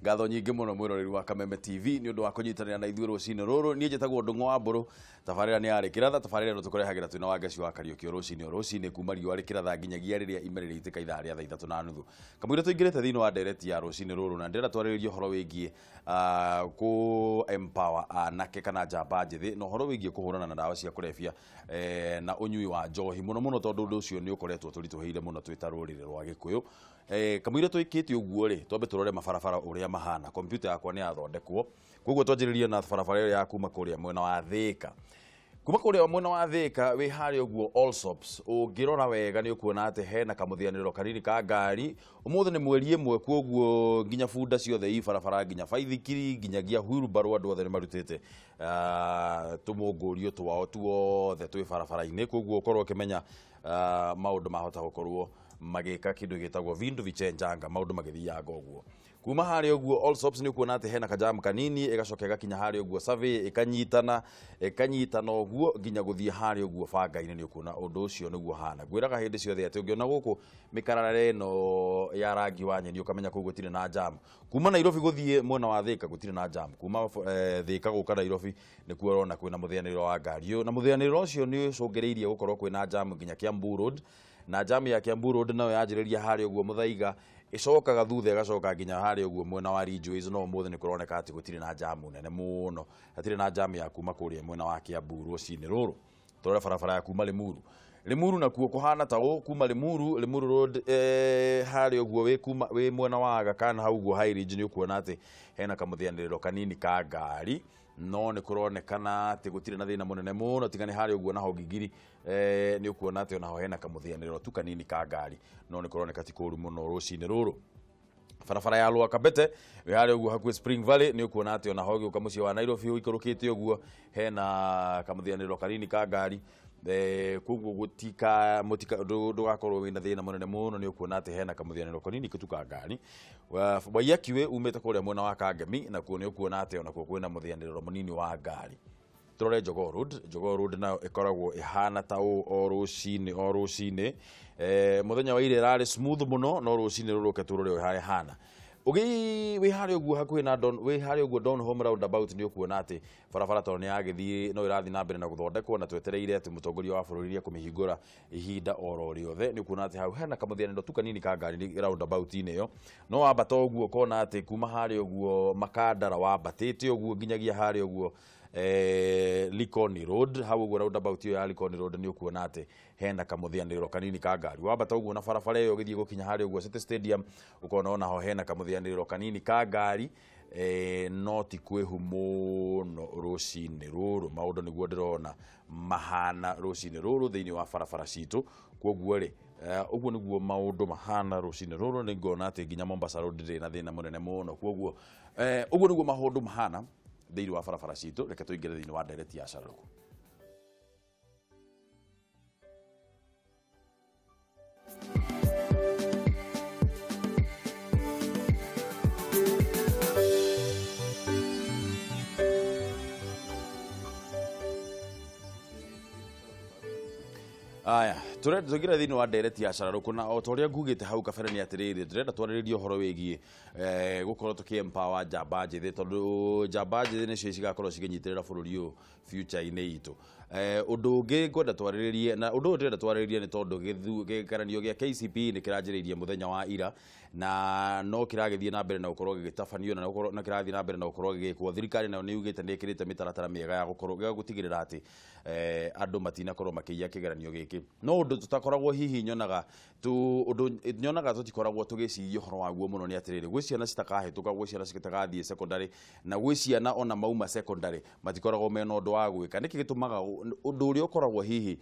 Ngatho nyingĩ mũno mwĩroreri wa Kameme TV nĩ ũndũ wa kũnyitanĩra na ithuĩ rũcinĩ rũrũ. Niĩ njĩtagwo Ndũng'ũ wa Mbũrũ. Tabarĩra nĩ yarĩ kĩratha, tabarĩra ĩno tũkũrehagĩra twĩna Wangeci wa Kariũki o rũcinĩ o rũcinĩ kuma riũa rĩkĩratha nginyagia rĩrĩa ime rĩrĩitĩka ithaa rĩa thaa 3:30. Kamũira tũingĩrĩte thĩinĩ wa ndereti ya rũcinĩ rũrũ na ndĩrenda twarĩrĩrie ũhoro wĩgiĩ kũ empower anake kana njamba njĩthĩ na ũhoro wĩgiĩ kũhũrana na ndawa cia kũrebia na ũnyui wa njohi mũno mũno tondũ ũndũ ũcio nĩ ũkoretwo tũritũhĩire mũno twĩ ta rũrĩrĩ rwa Gĩkũyũ. Kamũira twĩkĩte ũguo rĩ, twambe tũrore mabarabara ũrĩa mahana. Kompyuta yakwa nĩ yathondekwo, koguo twanjĩrĩrie na barabara ĩyo ya kuma kũrĩa mwena wa Thĩka. Kuma kũrĩa mwena wa Thĩka wĩ harĩa ũguo Allsops, ũngĩrora wega nĩ ũkuona atĩ hena kamũthianĩro kanini ka ngari. Ũmũthĩ nĩ mweri ĩmwe, koguo nginya bunda ciothe i barabara, nginya baithikiri, nginyagia wheelbarrow, andũ othe nĩ marutĩte tũmũngũrio twao tuothe twĩ barabara-inĩ. Koguo ũkorwo ũkĩmenya maũndũ mahota gũkorwo magĩka kĩndũ gĩtagwo vindu vichenjanga, maũndũ magĩthianga ũguo. Kuma harĩa ũguo Allsops nĩ ũkuona atĩ hena kajamu kanini, ĩgacoka ĩgakinya harĩa ũguo Survey, ĩkanyitana ĩkanyitana ũguo nginya gũthiĩ harĩa ũguo banga-inĩ. Nĩ ũkuona ũndũ ũcio nĩguo hana. Ngwĩraga hĩndĩ ciothe atĩ ũngĩona gũkũ mĩkarara ĩno ya rangi wa nyeni ũkamenya kũu gũtirĩ na jam. Kuma Nairobi gũthiĩ mwena wa Thĩka gũtirĩ na jam. Kuma Thĩka gũka Nairobi nĩkuo ũrona kwĩna mũthĩanĩrĩro wa ngari ũyũ, na mũthĩanĩrĩro ũcio nĩ ũcũngĩrĩirie gũkorwo kwĩna jam nginya Kiambu Road. Na jam ya Kiambu Road nayo yanjĩrĩria harĩa ũguo Mũthaiga, ĩcokaga thutha ĩgacoka nginya harĩa ũguo mwena wa Ridgeways. No ũmũthĩ nĩ kũroneka atĩ gũtirĩ na jamu nene mũno, hatirĩ na jamu ya kuma kũrĩa mwena wa Kiambu rũcinĩ rũrũ. Tũrore barabara ya kuma Limuru. Limuru nakuo kũhana ta ũũ, kuma Limuru, Limuru Road harĩa ũguo wĩ kuma wĩ mwena wa Aga Khan hau ũguo High Ridge nĩ ũkuona atĩ hena kamũthianĩrĩro kanini ka ngari, no nĩ kũronekana atĩ gũtirĩ na thĩna mũnene mũno, tiga nĩ harĩa ũguo naho Gigiri nĩ ũkuona atĩ onaho hena kamũthianĩrĩro tu kanini ka ngari, no nĩ kũroneka ti kũũru mũno rũcinĩ rũrũ. Barabara ya Lwakabete wĩ harĩa ũguo hakuhĩ Spring Valley nĩ ũkuona atĩ onaho ũgĩũka mũciĩ wa Nairobi ũikũrũkĩte ũguo hena kamũthianĩrĩro kanini ka ngari. Koguo gũtika mũtika ndũgakorwo wĩna thĩna mũnene mũno, nĩ ũkuona atĩ hena kamũthianĩrĩro kanini tu ka ngari. Waiyaki Way umĩte kũrĩa mwena wa Kangemi nakuo nĩ ũkuona atĩ onakuo kwĩna mũthianĩrĩro mũnini wa ngari. Tũrore Jogoo Road. Jogoo Road nayo ĩkoragwo ĩhana ta ũũ o rũcinĩ o rũcinĩ. Mũthenya wa ira ĩrarĩ smooth mũno, no rũcinĩ rũrũ rũke tũrore ũrĩa ĩhana. Ũgĩ wĩ harĩa ũguo hakuhĩ na Don, wĩ harĩa ũguo Don Home roundabout nĩ ũkuona atĩ barabara tondũ nĩ yagĩthiĩ no ĩrathiĩ na mbere na gũthondekwo, na twetereire atĩ mũtongoria wa bũrũri nĩekũmĩhingũra ihinda oro rĩothe. Nĩ ũkuona atĩ hau hena kamũthianĩro tu kanini ka ngari roundabout-inĩ ĩyo, no wambata ũguo ũkona atĩ kuma harĩa ũguo Makandara wambatĩte ũguo nginyagia harĩa ũguo Likoni Road, hau ũguo roundabout ĩyo ya Likoni Road nĩ ũkuona atĩ hena kamũthianĩrĩro kanini ka ngari. Wambata ũguo na barabara ĩyo ũgĩthiĩ gũkinya harĩa ũguo City Stadium ũkona onaho hena kamũthianĩrĩro kanini ka ngari, no ti kwĩhu mũno rũcinĩ rũrũ. Maũndũ nĩguo ndĩrona mahana rũcinĩ rũrũ thĩinĩ wa barabara citũ. Koguo rĩ, ũguo nĩguo maũndũ mahana rũcinĩ rũrũ. Nĩ ngona atĩ nginya Mombasa Road ndĩrĩ na thĩna mũnene mũno. Koguo ũguo nĩguo maũndũ mahana thĩinĩ wa barabara citũ. Reke tũingĩre thĩinĩ wa ndereti ya Sharoko. Aya, turenda tũingĩre thĩinĩ wa ndereti ya Shararũkũ, na o ta ũrĩa ngugĩte hau kabere nĩ atĩrĩrĩ, ndĩrenda twarĩrĩrie ũhoro wĩgiĩ gũkorwo tũkĩ empower njamba njĩthĩ, tondũ njamba njĩthĩ nĩcio cigakorwo cikĩnyitĩrĩra bũrũri ũyũ future-inĩ itũ. Ũndũ ũngĩ ngwenda twarĩrĩrie, na ũndũ ũyũ ndĩrenda twarĩrĩrie nĩ tondũ gĩkaranio gĩa KCPE nĩ kĩranjĩrĩirie mũthenya wa ira, na no kĩragĩthiĩ na mbere na gũkorwo gĩgĩtabanio, na gũkorwo na kĩrathiĩ na mbere na gũkorwo gĩgĩkwo. Thirikari nayo nĩ yugĩte nĩ ĩkĩrĩte mĩtaratara mĩega ya gũkorwo ya gũtigĩrĩra atĩ andũ matinakorwo makĩiya kĩgeranio gĩkĩ. No ũndũ tũtakoragwo hihi nyonaga tu ũndũ nyonaga tũtikoragwo tũgĩciria ũhoro waguo mũno nĩ atĩrĩrĩ, gwĩ ciana citakahĩtũka, gwĩ ciana citagathiĩ secondary, na gwĩ ciana ona mauma secondary matikoragwo mena ũndũ wa gwĩka. Nĩkĩ gĩtũmaga ũndũ ũrĩa ũkoragwo hihi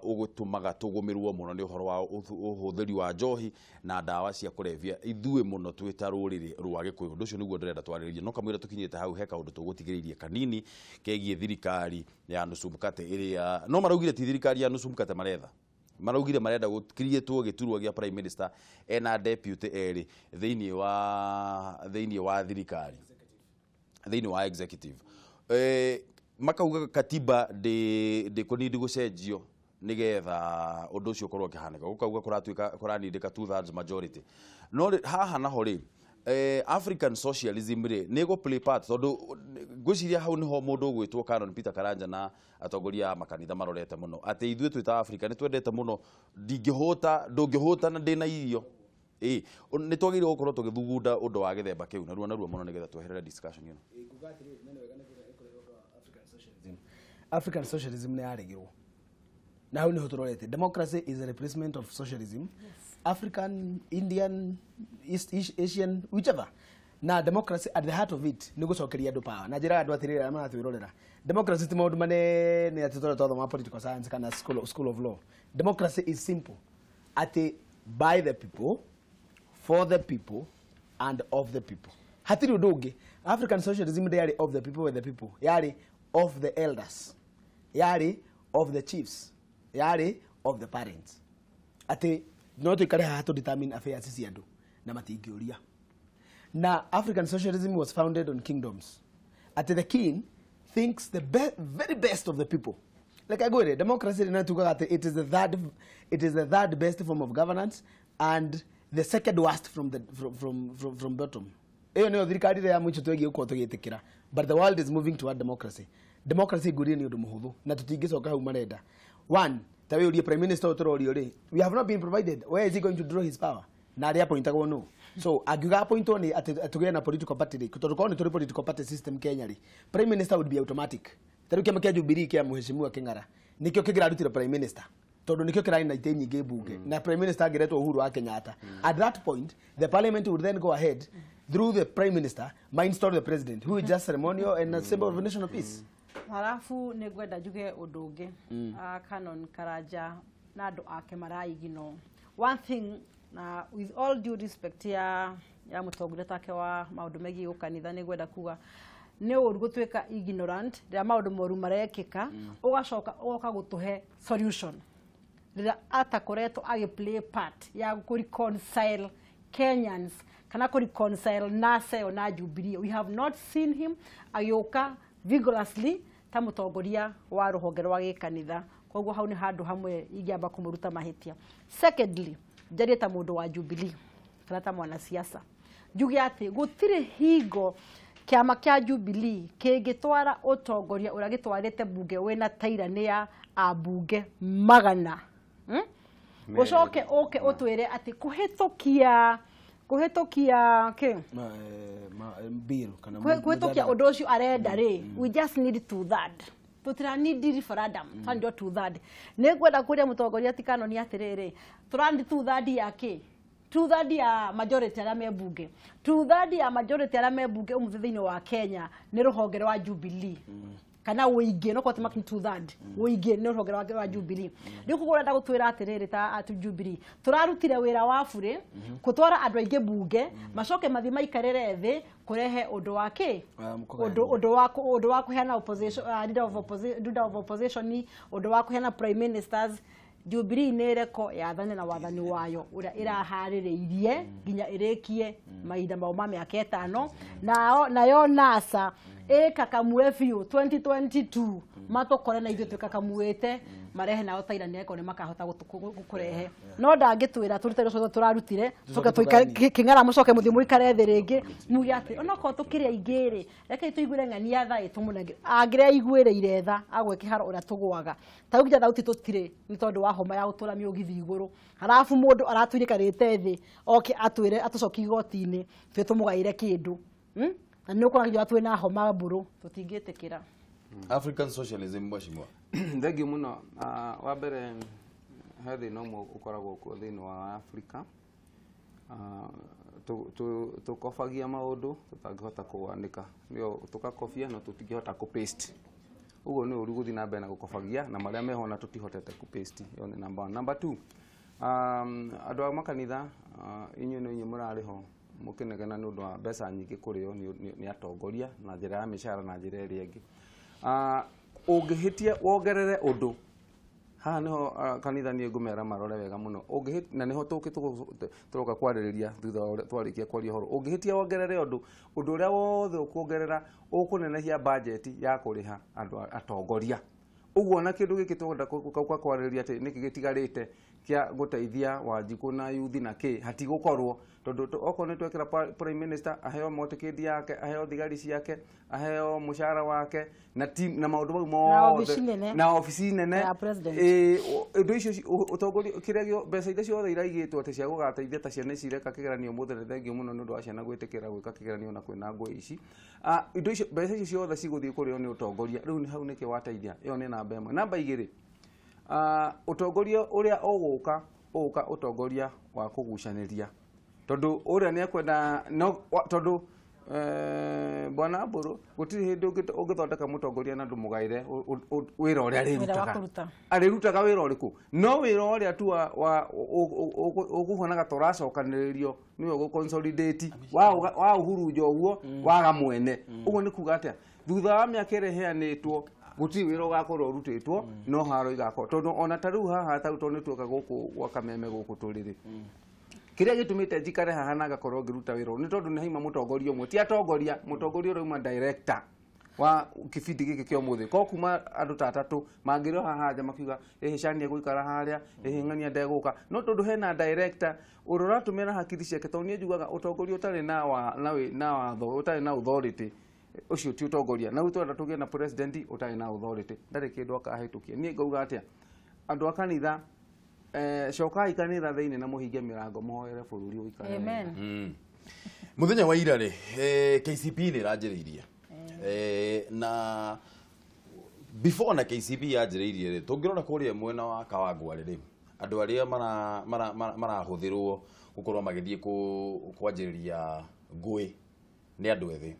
ũgũtũmaga tũgũmĩrwo mũno nĩ ũhoro wa ũhũthĩri wa njohi na ndawa cia kũrebia ithuĩ mũno twĩ ta rũrĩrĩ rwa Gĩkũyũ? Ũndũ ũcio nĩguo ndĩrenda twarĩrĩrie. No kamũira tũkinyĩte hau, he kaũndũ tũgũtigĩrĩirie kanini kegiĩ thirikari ya nusu mkate ĩrĩa no maraugire ti thirikari ya nusu mkate maretha, maraugire marenda gũkiriĩtwo gĩturwa gĩa prime minister ena deputy erĩ thĩinĩ wa thirikari, thĩinĩ wa executive. Makauga katiba ndĩkũnindi gũcenjio nĩgetha ũndũ ũcio ũkorwo ũkĩhanĩka, gũkauga kũratuĩka kũranindĩka 2/3 majority. No haha naho rĩ, African socialism rĩ nĩ go play part tondũ ngwĩciria hau nĩho mũndũ ũgwĩtwo Canon Peter Karanja na atongoria a makanitha marorete mũno atĩ ithuĩ twĩ ta Africa nĩ twendete mũno ndingĩhũta ndũngĩhũta na ndĩna irio ĩ nĩ twagĩrĩirwo gũkorwo tũgĩthugunda ũndũ wa gĩthemba kĩu narua narua mũno nĩgetha tweherere discussion ĩno. Nguga atĩrĩrĩ, nĩ wega nĩ kũrĩ ũhoro wa African socialism. African socialism nĩ yaregirwo na hau niho tũrorete. Democracy is a replacement of socialism. Yes. African, Indian, East, Asian, whichever. Na democracy at the heart of it nĩ gũcokeria andũ power. Na njĩra andũ atĩrĩrĩ arĩa maratwĩrorera, democracy ti maũndũ manene atĩ tũrĩa twathoma political science kana school of law. Democracy is simple, atĩ by the people, for the people and of the people. Hatirĩ ũndũ ũngĩ. African socialism ndĩarĩ of the people with the people, yarĩ of the elders, yarĩ of the chiefs, yarĩ of the parents, atĩ no tũikare haha tũ determine affairs cia andũ na matingĩũria. Na African socialism was founded on kingdoms, atĩ the king thinks the very best of the people. Like I go, democracy nĩ tugaga atĩ it is the third best form of governance and the second worst from the from from from, from bottom. Ĩyo nĩyo thirikari ĩrĩa ya mũico twegiĩ gũkorwo tũgĩtĩkĩra, but the world is moving toward democracy. Democracy ngũrie nĩ ũndũ mũhũthũ na tũtingĩcoka hau marenda. One, ta wĩũrie prime minister ũyũ tũrorio rĩ, we have not been provided where is he going to draw his power na arĩa appointagwo no. So angiuga appointwo nĩ atĩ tũgĩe na political party rĩ, tondũ korwo nĩ tũrĩ political party system Kenya rĩ, prime minister would be automatic. Ta rĩu kĩama kĩa Jubilee kĩa mheshimiwa Kĩng'ara nĩkĩo kĩngĩrarutire prime minister, tondũ nĩkĩo kĩrarĩ na itĩ nyingĩ mbunge, na prime minister angĩretwo Uhuru wa Kenyatta. At that point the parliament would then go ahead through the prime minister ma install the president, who is just ceremonial and a symbol of national peace. Halafu nĩ ngwenda njuge ũndũ ũngĩ. Ah, Canon Karanja na andũ ake maraigino one thing, na with all due respect ya mũtongoria take wa maũndũ megiĩ gũkanitha, nĩ ngwenda kuga nĩ ũru gũtuĩka ignorant rĩrĩa maũndũ moru marekĩka, ũgacoka ũgoka gũtũhe solution rĩrĩa atakoretwo agĩ play part ya kũ reconcile Kenyans kana kũ reconcile NASA ĩyo na Jubilee. We have not seen him agĩũka vigorously ta mũtongoria wa rũhonge rwa gĩkanitha. Koguo hau nĩ handũ hamwe ingĩamba kũmũruta mahĩtia. Secondly, njarie ta mũndũ wa Jubilee kana ta mwanasiasa, njuge atĩ gũtirĩ hingo kĩama kĩa Jubilee kĩngĩtwara ũtongoria ũrĩa gĩtwarĩte mbunge wĩna tairani ya ambunge 100, Ũcoke ũke ũtwĩre atĩ kũhĩtũkia kĩ Bill kana kũhĩtũkia ũndũ ũcio arenda rĩ, we just need two third, tũtira need referendum, tũrandio two third. Nĩ ngwenda kũria mũtongoria ti Canon atĩrĩrĩ, tũrandi two third ya kĩ? Two third ya majority arĩa me mbunge, two third ya majority arĩa me mbunge ũmũthĩ thĩinĩ wa Kenya nĩ rũhonge rwa Jubilee kana ũingĩ no kwati makini two third ũingĩ nĩ rũhonge rwa Jubilee. Rĩu koguo ũrenda gũtwĩra atĩrĩrĩ, ta atu Jubilee tũrarutire wĩra wa burĩ gũtwara andũ aingĩ mbunge, macoke mathiĩ maikarĩre thĩ kũrehe ũndũ wa kĩ? Wa kũgayania. Ũndũ wa kũheana opposition, leader of opposition, ũndũ wa kũheana prime ministers. Jubilee nĩ ĩreko yathane na wathani wayo ũrĩa ĩraharĩrĩirie nginya ĩrĩkie mahinda mao ma mĩaka 5. Nao nayo NASA ĩkakamue biũ 2022 matũkore na ithuĩ twĩkakamuĩte, marehe nao tairani eko nĩ makahota kũrehe, no ndangĩtwĩra tũrute rũcoto tũrarutire tũke tũikare kĩng'ara, mũcoke mũthiĩ mũikare thĩ rĩngĩ muge atĩ onokorwo tũkĩrĩ aingĩ rĩ, rekei tũiguĩre ng'ania tha ĩtũmũnenge. Angĩrĩa aiguĩrĩire tha agwe kĩharo ũrĩa tũgwaga ta rĩu nginya thauti tũtirĩ nĩ tondũ wa homa ya gũtũra mĩũgithi igũrũ, harabu mũndũ aratwĩrĩkarĩte thĩ oke atwĩre atũcokie igoti-inĩ twĩ tũmũgaĩre kĩndũ. Na nĩ ũkora nginya twĩna homa mbũrũ tũtingĩtĩkĩra. African socialism, mheshimiwa. Thengiũ mũno. Ah, wa mbere he thĩna ũmwe ũkoragwo kuo thĩinĩ wa Afrika. Ah, tũkobagia maũndũ tũtangĩhota kũandĩka, nĩyo tũgakobia no tũtingĩhota kũ paste. Ũguo nĩ ũru gũthiĩ na mbere na gũkobagia na marĩa meho na tũtihotete kũ paste. Ĩyo nĩ number one. Number two, andũ a makanitha, inyuĩ nĩ inyuĩ mũrarĩ ho mũkĩnegena nĩ ũndũ wa mbeca nyingĩ kũrĩo nĩ atongoria na njĩra ya mĩcara na njĩra ĩrĩa ĩngĩ. Ah, ũngĩhĩtia wongerere ũndũ haha niho, kanitha niĩ ngũmera marore wega mũno. Na nĩho tũkĩ tũroka kwarĩrĩria thutha wa ũrĩa twarĩkia kwaria ũhoro. Ũngĩhĩtia wongerere ũndũ, ũndũ ũrĩa wothe ũkuongerera ũkũnenehia bajeti ya kũrĩha andũ atongoria. Ũguo na kĩndũ gĩkĩ tũkwenda kwarĩrĩria atĩ nĩkĩ gĩtigarĩte kĩa gũteithia Wanjikũ na yuthi na kĩ hatigũkorwo tondũ okorwo nĩ twekĩra prime minister aheo motikindi yake, aheo thigari ciake, aheo mũcara wake na team na maũndũ mau mothe na obici nene indo icio ũtongoria kĩrĩa mbeca iria ciothe iraigĩtwo atĩ cia gũgateithia ta ciana ici ireka kĩgeranio ũmũthĩ nĩ thengio mũno nĩ ũndũ wa ciana gwĩtĩkĩra gwĩka kĩgeranio na kwĩna ngũĩ ici. Indo icio mbeca icio ciothe cigũthiĩ kũrĩo nĩ ũtongoria. Rĩu nĩ hau nĩkĩ wateithia. Ĩyo nĩ namba ĩmwe. Namba igĩrĩ, ũtongoria ũrĩa ũgũka ũgũka ũtongoria wa kũgucanĩria tondũ ũrĩa nĩ ekwenda no tondũ bwana Mbũrũ gũtirĩ hĩndĩ ũngĩthondeka mũtongoria na ndũmũgaĩre wĩra ũrĩa arĩrutaga. Arĩrutaga wĩra ũrĩkũ? No wĩra ũrĩa tu wa ũkũhuanaga ta ũracokanĩrĩrio nĩwe ũgũ-consolidate wa ũhurunja ũguo waga mwene. Ũguo nĩ kuga atĩa? Thutha wa mĩaka ĩrĩa ĩheanĩtwo gũtirĩ wĩra ũgakorwo ũrutĩtwo no haro igakorwo tondũ ona ta rĩu haha ta rĩu tondũ nĩ tuoka gũkũ gwa Kameme gũkũ tũrĩ rĩ, kĩrĩa gĩtũmĩte njikare haha na ngakorwo ngĩruta wĩra nĩ tondũ nĩ haima mũtongoria ũmwe, ti atongoria, mũtongoria ũrauma director wa kĩbindi gĩkĩ kĩa ũmũthĩ. Ko kuma andũ ta atatũ mangĩrĩ o haha nja makiuga ĩhĩ Shani egũikara harĩa, ĩhĩ ng'ania ndegũka, no tondũ hena director ũrĩa ũratũmĩra hakiri ciake tondũ niĩ njugaga ũtongoria ũtarĩ na watho, ũtarĩ na authority ũcio ti ũtongoria. Na rĩu twenda tũgĩe na president ũtarĩ na authority ndarĩ kĩndũ akahĩtũkia. Niĩ ngauga atĩa, andũ a kanitha cokai kanitha thĩinĩ na mũhinge mĩrango mũhoere bũrũri ũikare. Amen. Mũthenya wa ira rĩ, KCP nĩ ĩranjĩrĩirie na before na KCP yanjĩrĩirie rĩ, tũngĩrora kũrĩa mwena wa Kawangware rĩ, andũ arĩa marahũthĩrwo gũkorwo magĩthiĩ kwanjĩrĩria ngũĩ nĩ andũ ethĩ.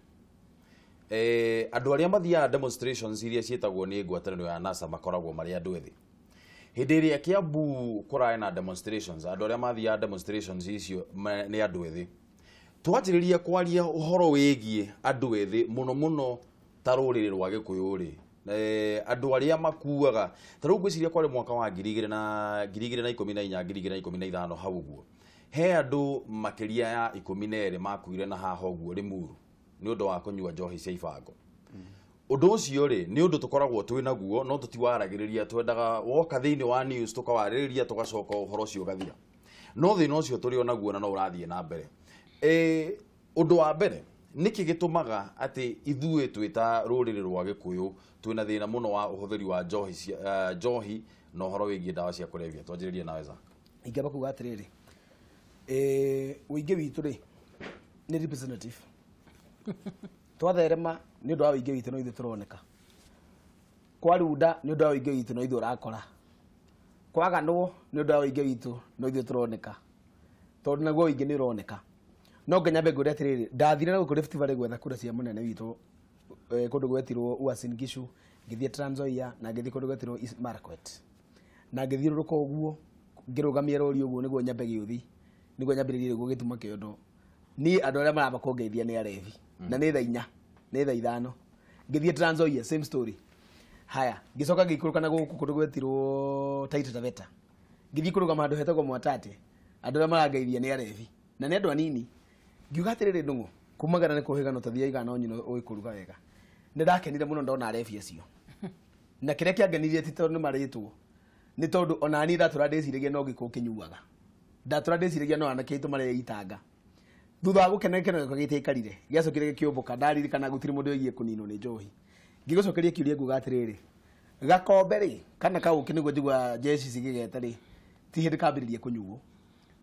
Andũ arĩa mathiaga demonstrations iria ciĩtagwo nĩ ngwatanĩro ya NASA makoragwo marĩ andũ ethĩ. Hĩndĩ ĩrĩa Kiambu kũrarĩ na demonstrations, andũ arĩa mathiaga demonstrations icio nĩ andũ ethĩ. Twanjĩrĩria kwaria ũhoro wĩgiĩ andũ ethĩ mũno mũno ta rũrĩrĩ rwa Gĩkũyũ rĩ, andũ arĩa makuaga ta rĩu ngwĩciria kwarĩ mwaka wa 2014 2015 hau ũguo, he andũ makĩria ya 12 makuire na haha ũguo Limuru nĩ ũndũ wa kũnyua njohi cia ibango. Ũndũ ũcio rĩ nĩ ũndũ tũkoragwo twĩ naguo no tũtiwaragĩrĩria, twendaga woka thĩinĩ wa news tũkawarĩrĩria tũgacoka ũhoro ũcio ũgathira. No thĩna ũcio tũrĩ o naguo na no ũrathiĩ na mbere. Ũndũ wa mbere nĩkĩ gĩtũmaga atĩ ithuĩ twĩ ta rũrĩrĩ rwa Gĩkũyũ twĩna thĩna mũno wa ũhũthĩri wa njohi na ũhoro wĩgiĩ ndawa cia kũrebia? Twanjĩrĩrie nawe Zack. Ingĩamba kuga atĩrĩrĩ, ũingĩ witũ rĩ nĩ representative. Twatherema nĩ ũndũ wa ũingĩ witũ no ithuĩ tũroneka. Kwarunda nĩ ũndũ wa ũingĩ witũ no ithuĩ ũrakora. Kwaganwo nĩ ũndũ wa ũingĩ witũ no ithuĩ tũroneka. Tondũ naguo ũingĩ nĩ ũroneka. No nginya nyambe ngwĩre atĩrĩrĩ, ndathire na gũkũ Rift Valley gwetha kura cia mũnene witũ kũndũ gwetirwo Uasin Gishu, ngĩthiĩ Trans Nzoia na ngĩthiĩ kũndũ gwetirwo East Marakwet. Na ngĩthiũrũrũka ũguo ngĩrũgamia rori ũguo nĩguo nyambe gĩũthi, nĩguo nyambĩrĩrie nĩguo gĩtuma kĩondo. Niĩ andũ arĩa maramba kũngeithia nĩ arevi na nĩ thaa 4 nĩ thaa 5. Ngĩthiĩ Trans Nzoia same story. Haya, ngĩcoka ngĩikũrũka na gũkũ kũndũ gwetirwo Taita Taveta. Ngĩthiĩ kũrũgama handũ hetagwo Mwatate, andũ arĩa marangeithia nĩ arevi na nĩ andũ anini. Ngiuga atĩrĩrĩ, ndũng'ũ kumagara nĩ kũhĩgana ũtathiaga igana no nyina ũĩ kũruga wega. Nĩ ndakenire mũno ndona arevi acio. Na kĩrĩa kĩangenirie ti tondũ nĩ marĩtwo, nĩ tondũ ona niĩ ndatũra ndĩciragia no gĩkũ kĩnyuaga. Ndatũra ndĩciragia no anake aitũ mareitanga. Thutha wa gũkena gĩkeno gĩakwa gĩtiaikarire, gĩacokire gĩkĩũmbũka. Ndaririkana gũtirĩ mũndũ wĩgiĩ kũninwo nĩ njohi. Ngĩgũcokeria kĩũria nguga atĩrĩrĩ, gakombe rĩ kana kaũkĩ nĩguo njiguaga jeshi cigĩgeta rĩ, ti hĩndĩ kambĩrĩria kũnyuo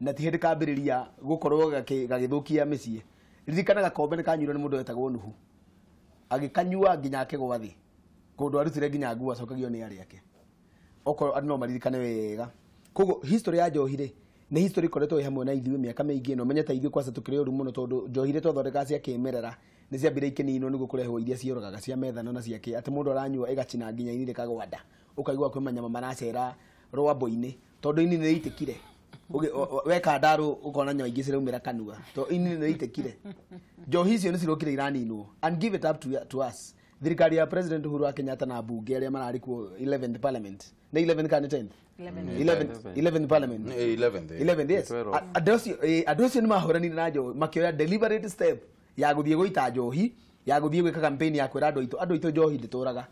na ti hĩndĩ kambĩrĩria gũkorwo gagĩthũkia mĩciĩ. Ririkana gakombe nĩ kanyuirwo nĩ mũndũ wetagwo Nuhu, agĩkanyua nginya akĩgwa thĩ kũndũ arutire nginya nguo acokagio nĩ arĩa ake. Okorwo andũ no maririkane wega. Koguo history ya njohi rĩ nĩ history ĩkoretwo ĩ hamwe na ithuĩ mĩaka mĩingĩ, na ũmenye ta ithuĩ kwaca tũkĩrĩ ũru mũno tondũ njohi iria twathondekaga cia kĩmerera nĩ ciambire ikĩninwo nĩguo kũrehwo iria ciũragaga cia methano na cia kĩ, atĩ mũndũ aranyua ĩgacina nginya ini rĩkagwa nda, ũkaigua kwĩ manyama maracera rwambo-inĩ tondũ ini nĩ rĩitĩkire. Weka ndaru ũkona nyama ingĩ ciraumĩra kanua tondũ ini nĩ rĩitĩkire. Njohi icio nĩ cirokire iraninwo, and give it up to us. Thirikari ya President Uhuru wa Kenyatta na mbunge arĩa mararĩ kuo 11th parliament, nĩ 11 kana 10th? 11th parliament. 11th. 11th, yes. Andũ acio nĩ mahũranire na njohi, makĩoya deliberate step ya gũthiĩ gũita njohi, ya gũthiĩ gwĩka campaign ya kwĩra andũ aitũ njohi ndĩtũraga.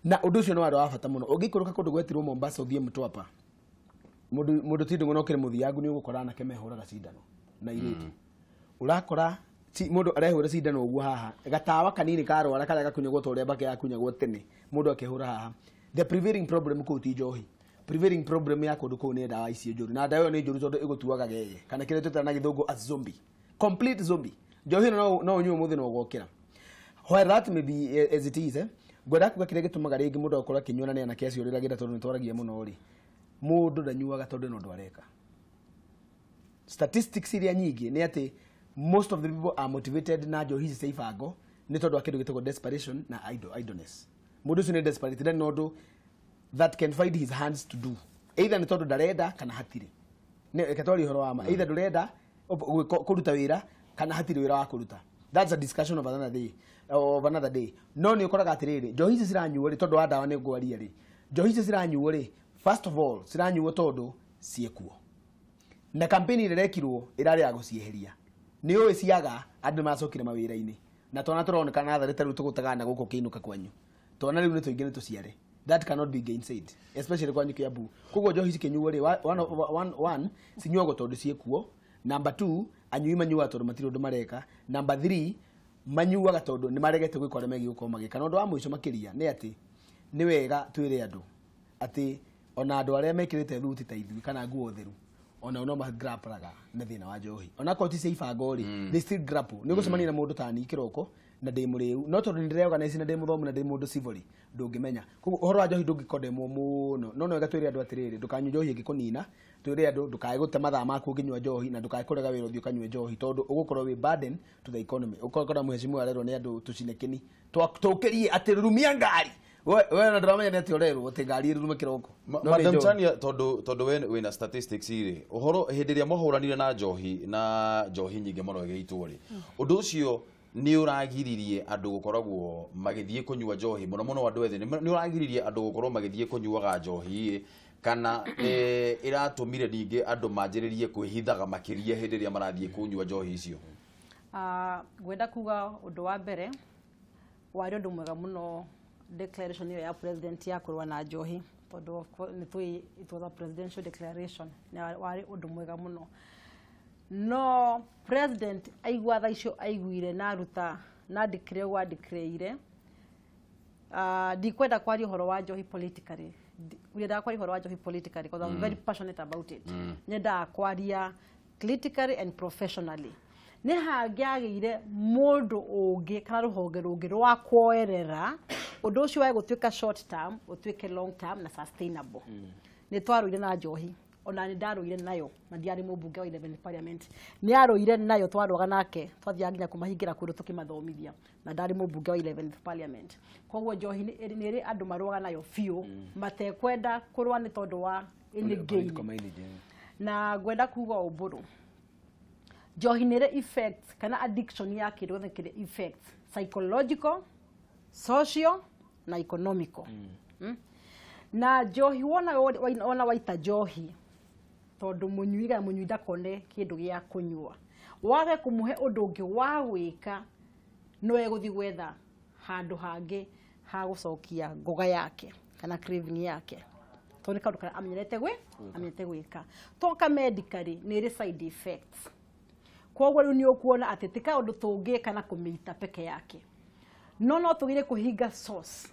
Na ũndũ ũcio nĩ warĩ wa bata mũno. Ũngĩikũrũka kũndũ gwetirwo Mombasa ũthiĩ Mtwapa, mũndũ ti ndũng'ũ no kĩrĩ mũthiangu nĩ ũgũkora anake mehũraga cindano na irĩtu. Ũrakora mũndũ arehũra cindano ũguo haha, gatawa kanini karwara karĩa gakunyagwo ta ũrĩa mbakĩ yakunyagwo tene, mũndũ akĩhũra haha. The prevailing problem kũu ti njohi. Prevailing problem ya kũndũ kũu nĩ ndawa icio njũru, na ndawa ĩyo nĩ njũru tondũ ĩgũtuaga gege kana kĩrĩa twĩtaga na gĩthũngũ a zombie, complete zombie. Njohi ĩno no ũnyue ũmũthĩ na ũgokĩra. While that may be as it is, ngwenda kuga kĩrĩa gĩtũmaga rĩngĩ mũndũ agakorwo akĩnyua na nĩ anake acio rĩragĩra tondũ nĩ twaragia mũno rĩ, mũndũ ndanyuaga tondũ ĩno ũndũ areka. Statistics iria nyingĩ nĩ atĩ most of the people are motivated na njohi ici cia ibango nĩ tondũ wa kĩndũ gĩtagwo desperation na idleness. Mũndũ ũcio nĩ desperate, ndarĩ na ũndũ that can find his hands to do, either nĩ tondũ ndarenda kana hatirĩ. Reke twarie ũhoro wa ma, either ndũrenda kũruta wĩra kana hatirĩ wĩra wa kũruta. That's a discussion of another day, of another day. No nĩ ũkoraga atĩrĩrĩ, njohi ici ciranyuo rĩ, tondũ wa ndawa nĩ ngwaria rĩ, njohi ici ciranyuo rĩ, first of all ciranyuo tondũ ciĩkuo, na campaign ĩrĩa ĩrekirwo ĩrarĩ ya gũcieheria. Nĩ ũĩ ciaga andũ macokire mawĩra-inĩ, na twana tũroneka natharĩ ta rĩu tũgũtagana na gũkũ kĩinũka kwanyu, twana rĩu nĩ tũingĩ nĩ tũciare. That cannot be gainsaid, especially kwanyu Kiambu. Koguo njohi cikĩnyuo rĩ, one cinyuagwo tondũ ciĩkuo. Number two, anyui manyuaga tondũ matirĩ ũndũ mareka. Number three, manyuaga tondũ nĩ maregete gwĩka ũrĩa megiĩ gũkorwo magĩka. Na ũndũ wa mũico makĩria nĩ atĩ nĩ wega twĩre andũ atĩ ona andũ arĩa mekĩrĩte thuti ta ithuĩ kana nguo theru, ona no magrapparaga na thĩna wa njohi, onakorwo ti cia ibango rĩ, they still grapple. Nĩ ũgũcemania na mũndũ ta niĩ kĩroko na ndĩ mũrĩu, no tondũ nĩ ndĩreorganize na ndĩ mũthomu na ndĩ mũndũ civil, ndũngĩmenya. Koguo ũhoro wa njohi ndũngĩkondemwo mũno, no wega twĩre andũ atĩrĩrĩ, ndũkanyue njohi ĩngĩkũnina. Twĩre andũ ndũkae gũte mathaa maku ũngĩnyua njohi, na ndũkae kũrega wĩra ũthiĩ ũkanyue njohi, tondũ ũgũkorwo wĩ burden to the economy. Ũgakora mheshimiwa arerwo nĩ andũ tũcine kĩni tũkĩrie atĩ rurumia ngari, we na ndũramenya nĩ atĩ ũrerwo atĩ ngari ĩrurume kĩroko. No nĩ Madam njohi. Chania, tondu we wina statistics rĩ, ũhoro hĩndĩ ĩrĩa mwahũranire na njohi na njohi nyingĩ mũno ĩgĩitwo rĩ, ũndũ ũcio nĩ ũragiririe andũ gũkoragwo magĩthiĩ kũnyua njohi mũno mũno andũ ethĩ, nĩ ũragiririe andũ gũkorwo magĩthiĩ kũnyuaga njohi, kana ĩratũmire ningĩ andũ manjĩrĩrie kwĩhithaga makĩria hĩndĩ ĩrĩa marathiĩ kũnyua njohi icio? Ngwenda kuga ũndũ wa mbere, warĩ ũndũ mwega mũno declaration ĩyo ya president ya kũrũa na njohi, tondũ of course nĩ tũĩ it was a presidential declaration, na warĩ ũndũ mwega mũno. No president aigua tha icio aiguire na aruta na declare ũguo declare, ndikwenda kwaria ũhoro wa njohi politically. Ndiendaga kwaria ũhoro wa njohi politically because I'm very passionate about it. Nyendaga kwaria critically and professionally. Nĩ hangĩagĩire mũndũ ũngĩ kana rũhonge rũngĩ rwa kuoerera ũndũ ũcio wa gũtuĩka short term ũtuĩke long term na sustainable. Nĩ twarũire na njohi, ona nĩ ndarũire nayo na ndiarĩ mũmbunge wa 11 parliament, nĩ arũire nayo, twarũaga nake, twathiaga nginya kũmahingĩra kũndũ tũkĩmathomithia, na ndarĩ mũmbunge wa 11th parliament. Koguo njohi nĩ ĩrĩ andũ marũaga nayo biũ matekwenda kũrũa nĩ tondũ wa any gain. Political mileage, eh. Na ngwenda kuga ũmbũrũ njohi nĩ ĩrĩ effects kana addiction ya kĩndũ gĩothe kĩrĩ effects psychological, social na economical. Na njohi wona waita njohi tondũ mũnyui kana mũnyui ndakone kĩndũ gĩa kũnyua, wage kũmũhe ũndũ ũngĩ wa gwĩka, no egũthiĩ gwetha handũ hangĩ ha gũcokia ngoga yake kana craving yake, tondũ nĩ kaũndũ karĩa amenyerete gwĩka. Toka medically nĩ ĩrĩ side effects, koguo rĩu nĩ ũkuona atĩ ti kaũndũ tũngĩka na kũmĩita peke yake, no tũgire kũhinga source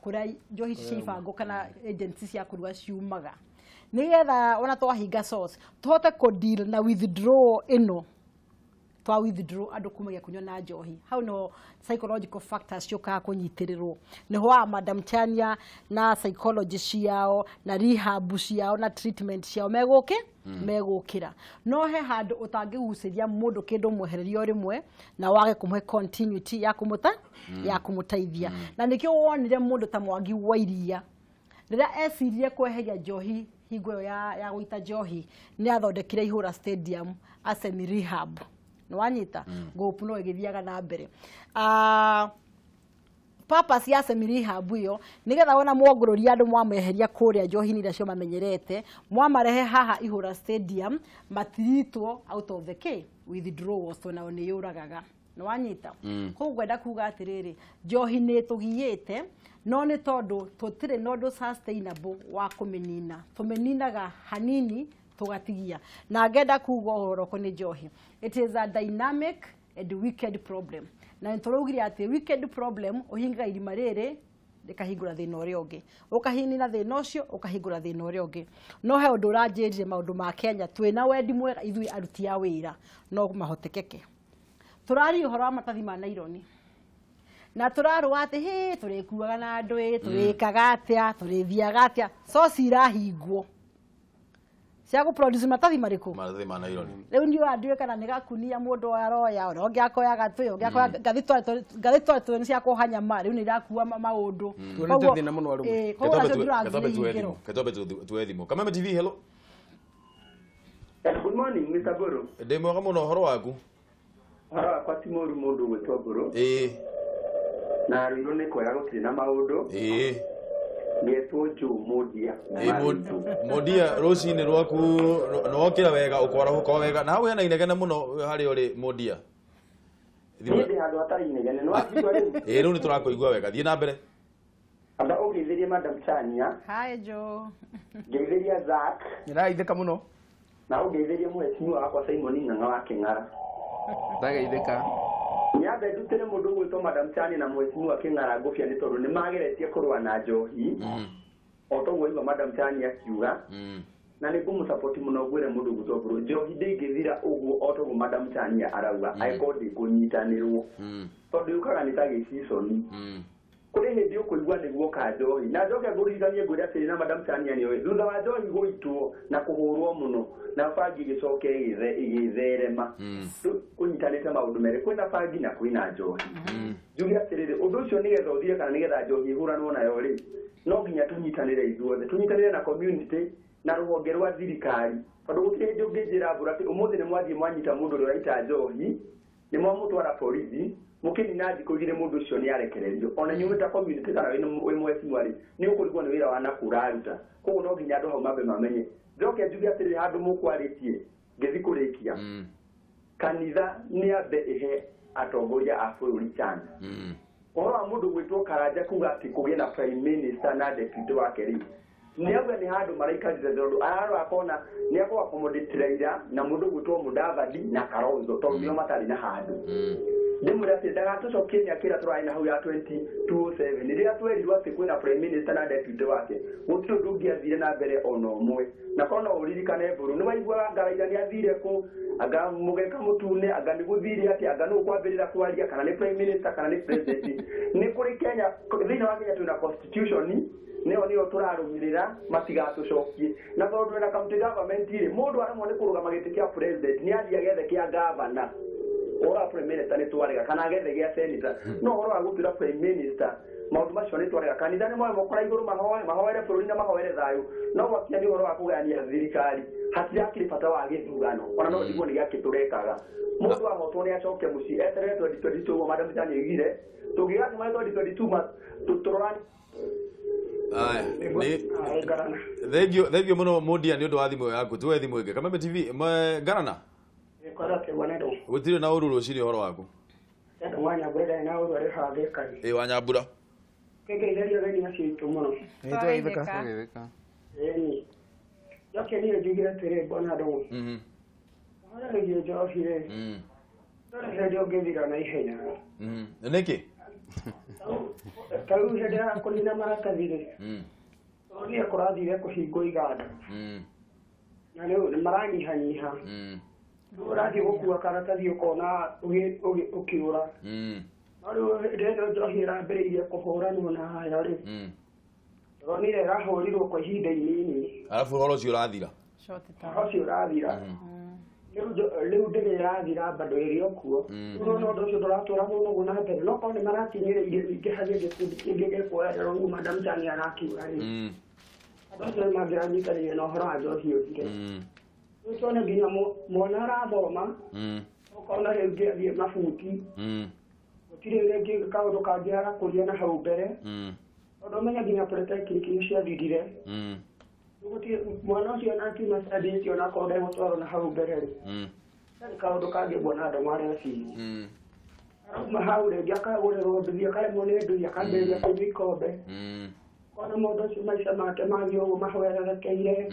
kũrĩa njohi ici cia ibango kana agency cia kũrua ciumaga, nĩgetha ona twahinga source tũhote kũ deal na withdrawal ĩno, twa withdraw andũ kumagia kunyua na njohi. Hau niho psychological factors ciũkaga kũnyitĩrĩrwo, niho wa Madam Chania na psychology ciao na rehab ciao na treatment ciao megũkĩ megũkĩra. No he handũ ũtangĩgucĩria mũndũ kĩndũ mwehereria o rĩmwe na wage kũmũhe continuity ya kũmũta ya kũmũteithia. Na nĩkĩo wonire mũndũ ta Mwangi wa Iria rĩrĩa eciririe kweheria njohi hingo ĩyo ya gũita njohi, nĩ athondekire Ihũra Stadium Asemi Rehab, nĩ wanyita ngũpu no ĩgĩthiaga na mbere. Purpose ya semi rehab ĩyo nĩgetha wona mwongũrũria andũ mwameheria kũrĩa njohi-inĩ iria cio mamenyerete, mwamarehe haha Ihũra Stadium, matiritwo out of the k withdrawals, tondũ nao nĩ yũragaga. Nĩ wanyita? Koguo ngwenda kuga atĩrĩrĩ, njohi nĩ tũgiĩte, no nĩ tondũ tũtirĩ na ũndũ sustainable wa kũmĩnina. Tũmĩninaga hanini tũgatigia. Na ngenda kuga ũhoro ũkoniĩ njohi, it is a dynamic and wicked problem. Na nĩ tũraugire atĩ wicked problem ũhingaga irima rĩrĩ rĩkahingũra thĩna ũrĩa ũngĩ, ũkahinina thĩna ũcio ũkahingũra thĩna ũrĩa ũngĩ. No he ũndũ ũranjĩrire maũndũ ma Kenya, twĩna wendi mwega ithuĩ aruti a wĩra, no mahotekeke. Tũraria ũhoro wa matathi ma naironi na tũrarũa atĩ hĩ tũrĩkuaga na andũ ĩ tũrĩkaga atĩa tũrĩthiaga atĩa, coci irahingwo cia gũproduce matathi marĩkũ? Maratathi ma naironi. Rĩu niĩ andiũĩ kana nĩ gakunia mũndũ aroya, ũrĩa ũngĩ akoya gatĩ, ũngĩ akoya ngathi tware nĩ cia kuoha nyama, rĩu nĩ irakua maũndũ. Tuonete thĩna mũno arũme. Koguo nacio ndĩrathiĩ. Ketombe tuwe thimũ. Kameme TV, hello. Good morning, Mr. Boro. Ndĩ mwega mũno, ũhoro waku? Ũhoro wakwa ti mũru, mũndũ ũgwĩtwo Mbũrũ. Ĩĩ. Na rũirũ nĩ kwega, gũtirĩ na maũndũ. Ĩĩ. Ngetwo Joe Mũndia. Ĩĩ, Mũndia, rũcinĩ rwaku nĩwokĩra wega, ũkwarahũka wega, na hau hena inegene mũno harĩa ũrĩ Mũndia. Niĩ ndĩ handũ hatarĩ inegene, nĩ wanjigua rĩu? Ĩĩ, rĩu nĩ tũrakũigua wega, thiĩ na mbere. Amba ũngeithĩrie Madam Chania. Hi Joe. Ngeithĩria Zack. Nĩrageithĩka mũno. Na ũngeithĩrie mũhecimiwa wakwa Simon Ng'ang'a wa Kĩng'ara. Ndageithĩka. Nyambe ndutĩre mũndũ ũgwĩtwo Madam Chania na mũhecimiwa Kĩng'ara ngũbia nĩ tondũ nĩ mageretie kũrũa na njohi. O toguo igua Madam Chania akiuga. Na nĩ ngũmũsupport mũno ngwĩre mũndũ ũgwĩtwo Mbũrũ, njohi ndĩngĩthira ũguo o toguo Madam Chania arauga, angĩkorwo ndĩkũnyitanĩrwo. Tondũ yũkaga nĩ ta gĩciconi. Kũrĩ hĩndĩ ũkũigua nĩguo ka njohi. Na njoke ngũririkanie ngwĩre atĩrĩ, na Madam Chania nĩoĩ, thutha wa njohi gũitwo na kũhũrwo mũno na bangi ĩgĩcoke ĩgĩtherema. Rĩu kũnyitanĩte maũndũ merĩ, kwĩna bangi na kwĩna njohi. Njuge atĩrĩrĩ, ũndũ ũcio nĩgetha ũthire kana nĩgetha njohi ĩhũranwo nayo rĩ, no nginya tũnyitanĩre ithuothe, tũnyitanĩre na community na rũhonge rwa thirikari. Tondũ gũtirĩ hĩndĩ ũngĩnjĩra Mbũrũ atĩ ũmũthĩ nĩ mwathiĩ mwanyita mũndũ ũrĩa ũraita njohi, nĩ mwamũtwara borithi, mũkĩnina thikũ igĩrĩ mũndũ ũcio nĩ arekererio. Ona inyuĩ ta community kana wĩ mũhecimiwa rĩ, nĩ ũkũrigwo nĩ wĩra wa nakũ ũraruta. Koguo no nginya andũ hau mambe mamenye. Njoke njuge atĩrĩrĩ, handũ mũkwarĩtie ngĩthiĩ kũrĩkia, kanitha nĩ ambe ĩhe atongoria a bũrũri chance. Ũhoro wa mũndũ gwĩtwo Karanja kuga atĩ kũgĩe na prime minister na deputy wake rĩ, nĩ auga nĩ handũ maraikarire, tondũ ararora akona nĩ akũ accommodate Raila na mũndũ gwĩtwo Mudavadi na Kalonzo, tondũ nĩo matarĩ na handũ. Ndĩmwĩre atĩ ndagatũcokie mĩaka ĩrĩa tũrarĩ na hau ya 2007, rĩrĩa twerirwo atĩ kwĩna prime minister na deputy wake, gũtirĩ ũndũ ũngĩathire na mbere ona ũmwe. Na korwo no ũririkane Mbũrũ, nĩ waiguaga anga Raila nĩ athire kũ, anga mũgeka mũtune, anga nĩ gũthire atĩa, anga nũ ũkwambĩrĩra kwaria, kana nĩ prime minister kana nĩ president. Nĩ kũrĩ Kenya, thĩinĩ wa Kenya twĩna constitution, nĩyo nĩyo tũrarũmĩrĩra matigatũcokie. Na tondũ twĩna county government rĩ, mũndũ aremwo nĩ kũrũgama gĩtĩ kĩa president, nĩ athiĩ agethe kĩa governor. Ũhoro wa prime minister nĩ twarega, kana agethe gĩa senator. No ũhoro wa gũtuĩra prime minister, maũndũ macio nĩ twarega. Kanitha nĩ moe moko na igũrũ mahoe, mahoere bũrũri na mahoere thayũ. No gwakinya nĩ ũhoro wa kũgayania thirikari, hatirakĩrĩ bata wa gĩthurano. Ona no ndigwo nĩ gĩakĩ tũrekaga. Mũndũ ahotwo nĩ acoke mũciĩ, eterere 2022 ũguo Madam Chania oigire. Tũngĩgacemania 2022 tũrorane. Aya, thengio mũno Mũndia nĩ ũndũ wa thimũ yaku. Tuoe thimũ ĩngĩ. Kameme TV, Ngarana. Gũtirĩ na ũru rũcinĩ, ũhoro waku? Ĩĩ, wa Nyambura. Nĩtwageithĩka. Ndageithĩka. Njoke niĩ njuge atĩrĩ, mbona ndũgũ ũhoro wĩgiĩ njohi rĩ, ndũrĩ hĩndĩ ũngĩthira na ihenya. Nĩkĩ? Ta rĩu hĩndĩ ya kũnina maratathi rĩ, tũronire kũrathire kũhingwo iganda, na rĩu nĩ maranyihanyiha. Rĩu ũrathiĩ gũkua karatathi ũkona ũkĩũra. No rĩu hĩndĩ ĩno njohi ĩrambĩrĩirie kũhũranwo nayo rĩ, tũronire ĩrahũrirwo kwa ihinda inini, Arabu ũhoro ũcio ũrathira. Ũhoro ũcio ũrathira. Rĩu ndĩrĩ ĩrathira bado ĩrĩ o kuo. Rĩu no ũndũ ũcio ndũratwara mũno ũguo na mbere, no korwo nĩ marakinyĩrĩirie ningĩ hagĩe gĩkundi kĩngĩ gĩkuoerera ũguo Madam Chania arakiuga rĩ, andũ acio nĩ mangĩranyitanĩire na ũhoro wa njohi ũthire. Rĩu tuone nginya mwana arathoma, ũkona rĩu ngĩathiĩ mabuti, gũtirĩ rĩngĩ kaũndũ kangĩ arakũria na hau mbere, tondũ ũmenye nginya polytechnic nĩ ciathirire. Mwana ũcio na akiuma study ona akorwo ndegũtwarwo na hau mbere rĩ, nĩ kaũndũ kangĩ nguona andũ mareciria. Arauma hau rĩngĩ akagũrĩrwo nduthi akaremwo nĩ nduthi akambĩrĩria kũnyua ikombe. Kona mũndũ ũcio maica make mathiĩ ũguo mahwererekeire.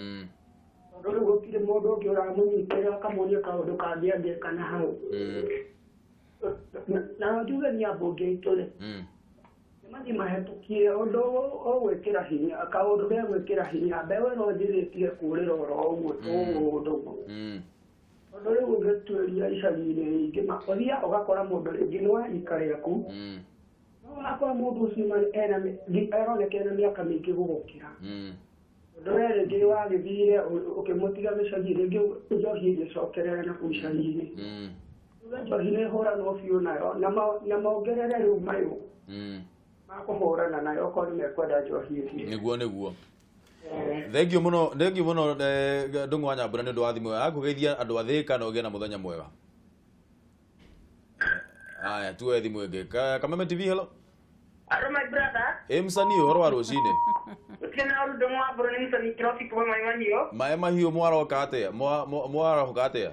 Tondũ rĩu gũtirĩ mũndũ ũngĩ ũramũnyitĩrĩra akamuonia kaũndũ kangĩ angĩka na hau. Na njuge nĩ ambunge aitũ rĩ, nĩmathiĩ mahetũkie ũndũ ũgwĩkĩra hinya, kaũndũ gegwĩkĩra hinya mbeũ ĩno njĩrĩtie kũrĩra oro ũguo tũũndũ. Tondũ rĩu ũngĩtuĩria icagi-inĩ ingĩ ũthiaga ũgakora mũndũ rĩngĩ nĩ wa rika rĩaku, no ũgakora mũndũ ũcio aroneka ena mĩaka mĩingĩ gũgũkĩra. Tondũ we rĩngĩ wagĩthire ũkĩmũtiga gĩcagi rĩngĩ njohi ĩgĩcokerera na kũu icagi-inĩ. Njohi nĩ ĩhũranwo biũ nayo na mongerere rĩu mayũ makũhũrana nayo okorwo nĩ mekwenda njohi ĩthiĩ. Nĩguo nĩguo. Thengiũ mũno, thengiũ mũno Ndung'u wa Nyambura nĩ ũndũ wa thimũ yaku geithia andũ a Thĩka na ũgĩe na mũthenya mwega. Aya tuoe thimũ ĩngĩ. Kameme TV, hello. Hello my brother. Ĩ msanii ũhoro wa rũcinĩ. Gũtirĩ na ũru Ndung'u wa Mbũrũ nĩ msanii Kĩrobi kuma Maĩ Mahiũ. Maĩ Mahiũ mwaroka atĩa? Mwaroka atĩa?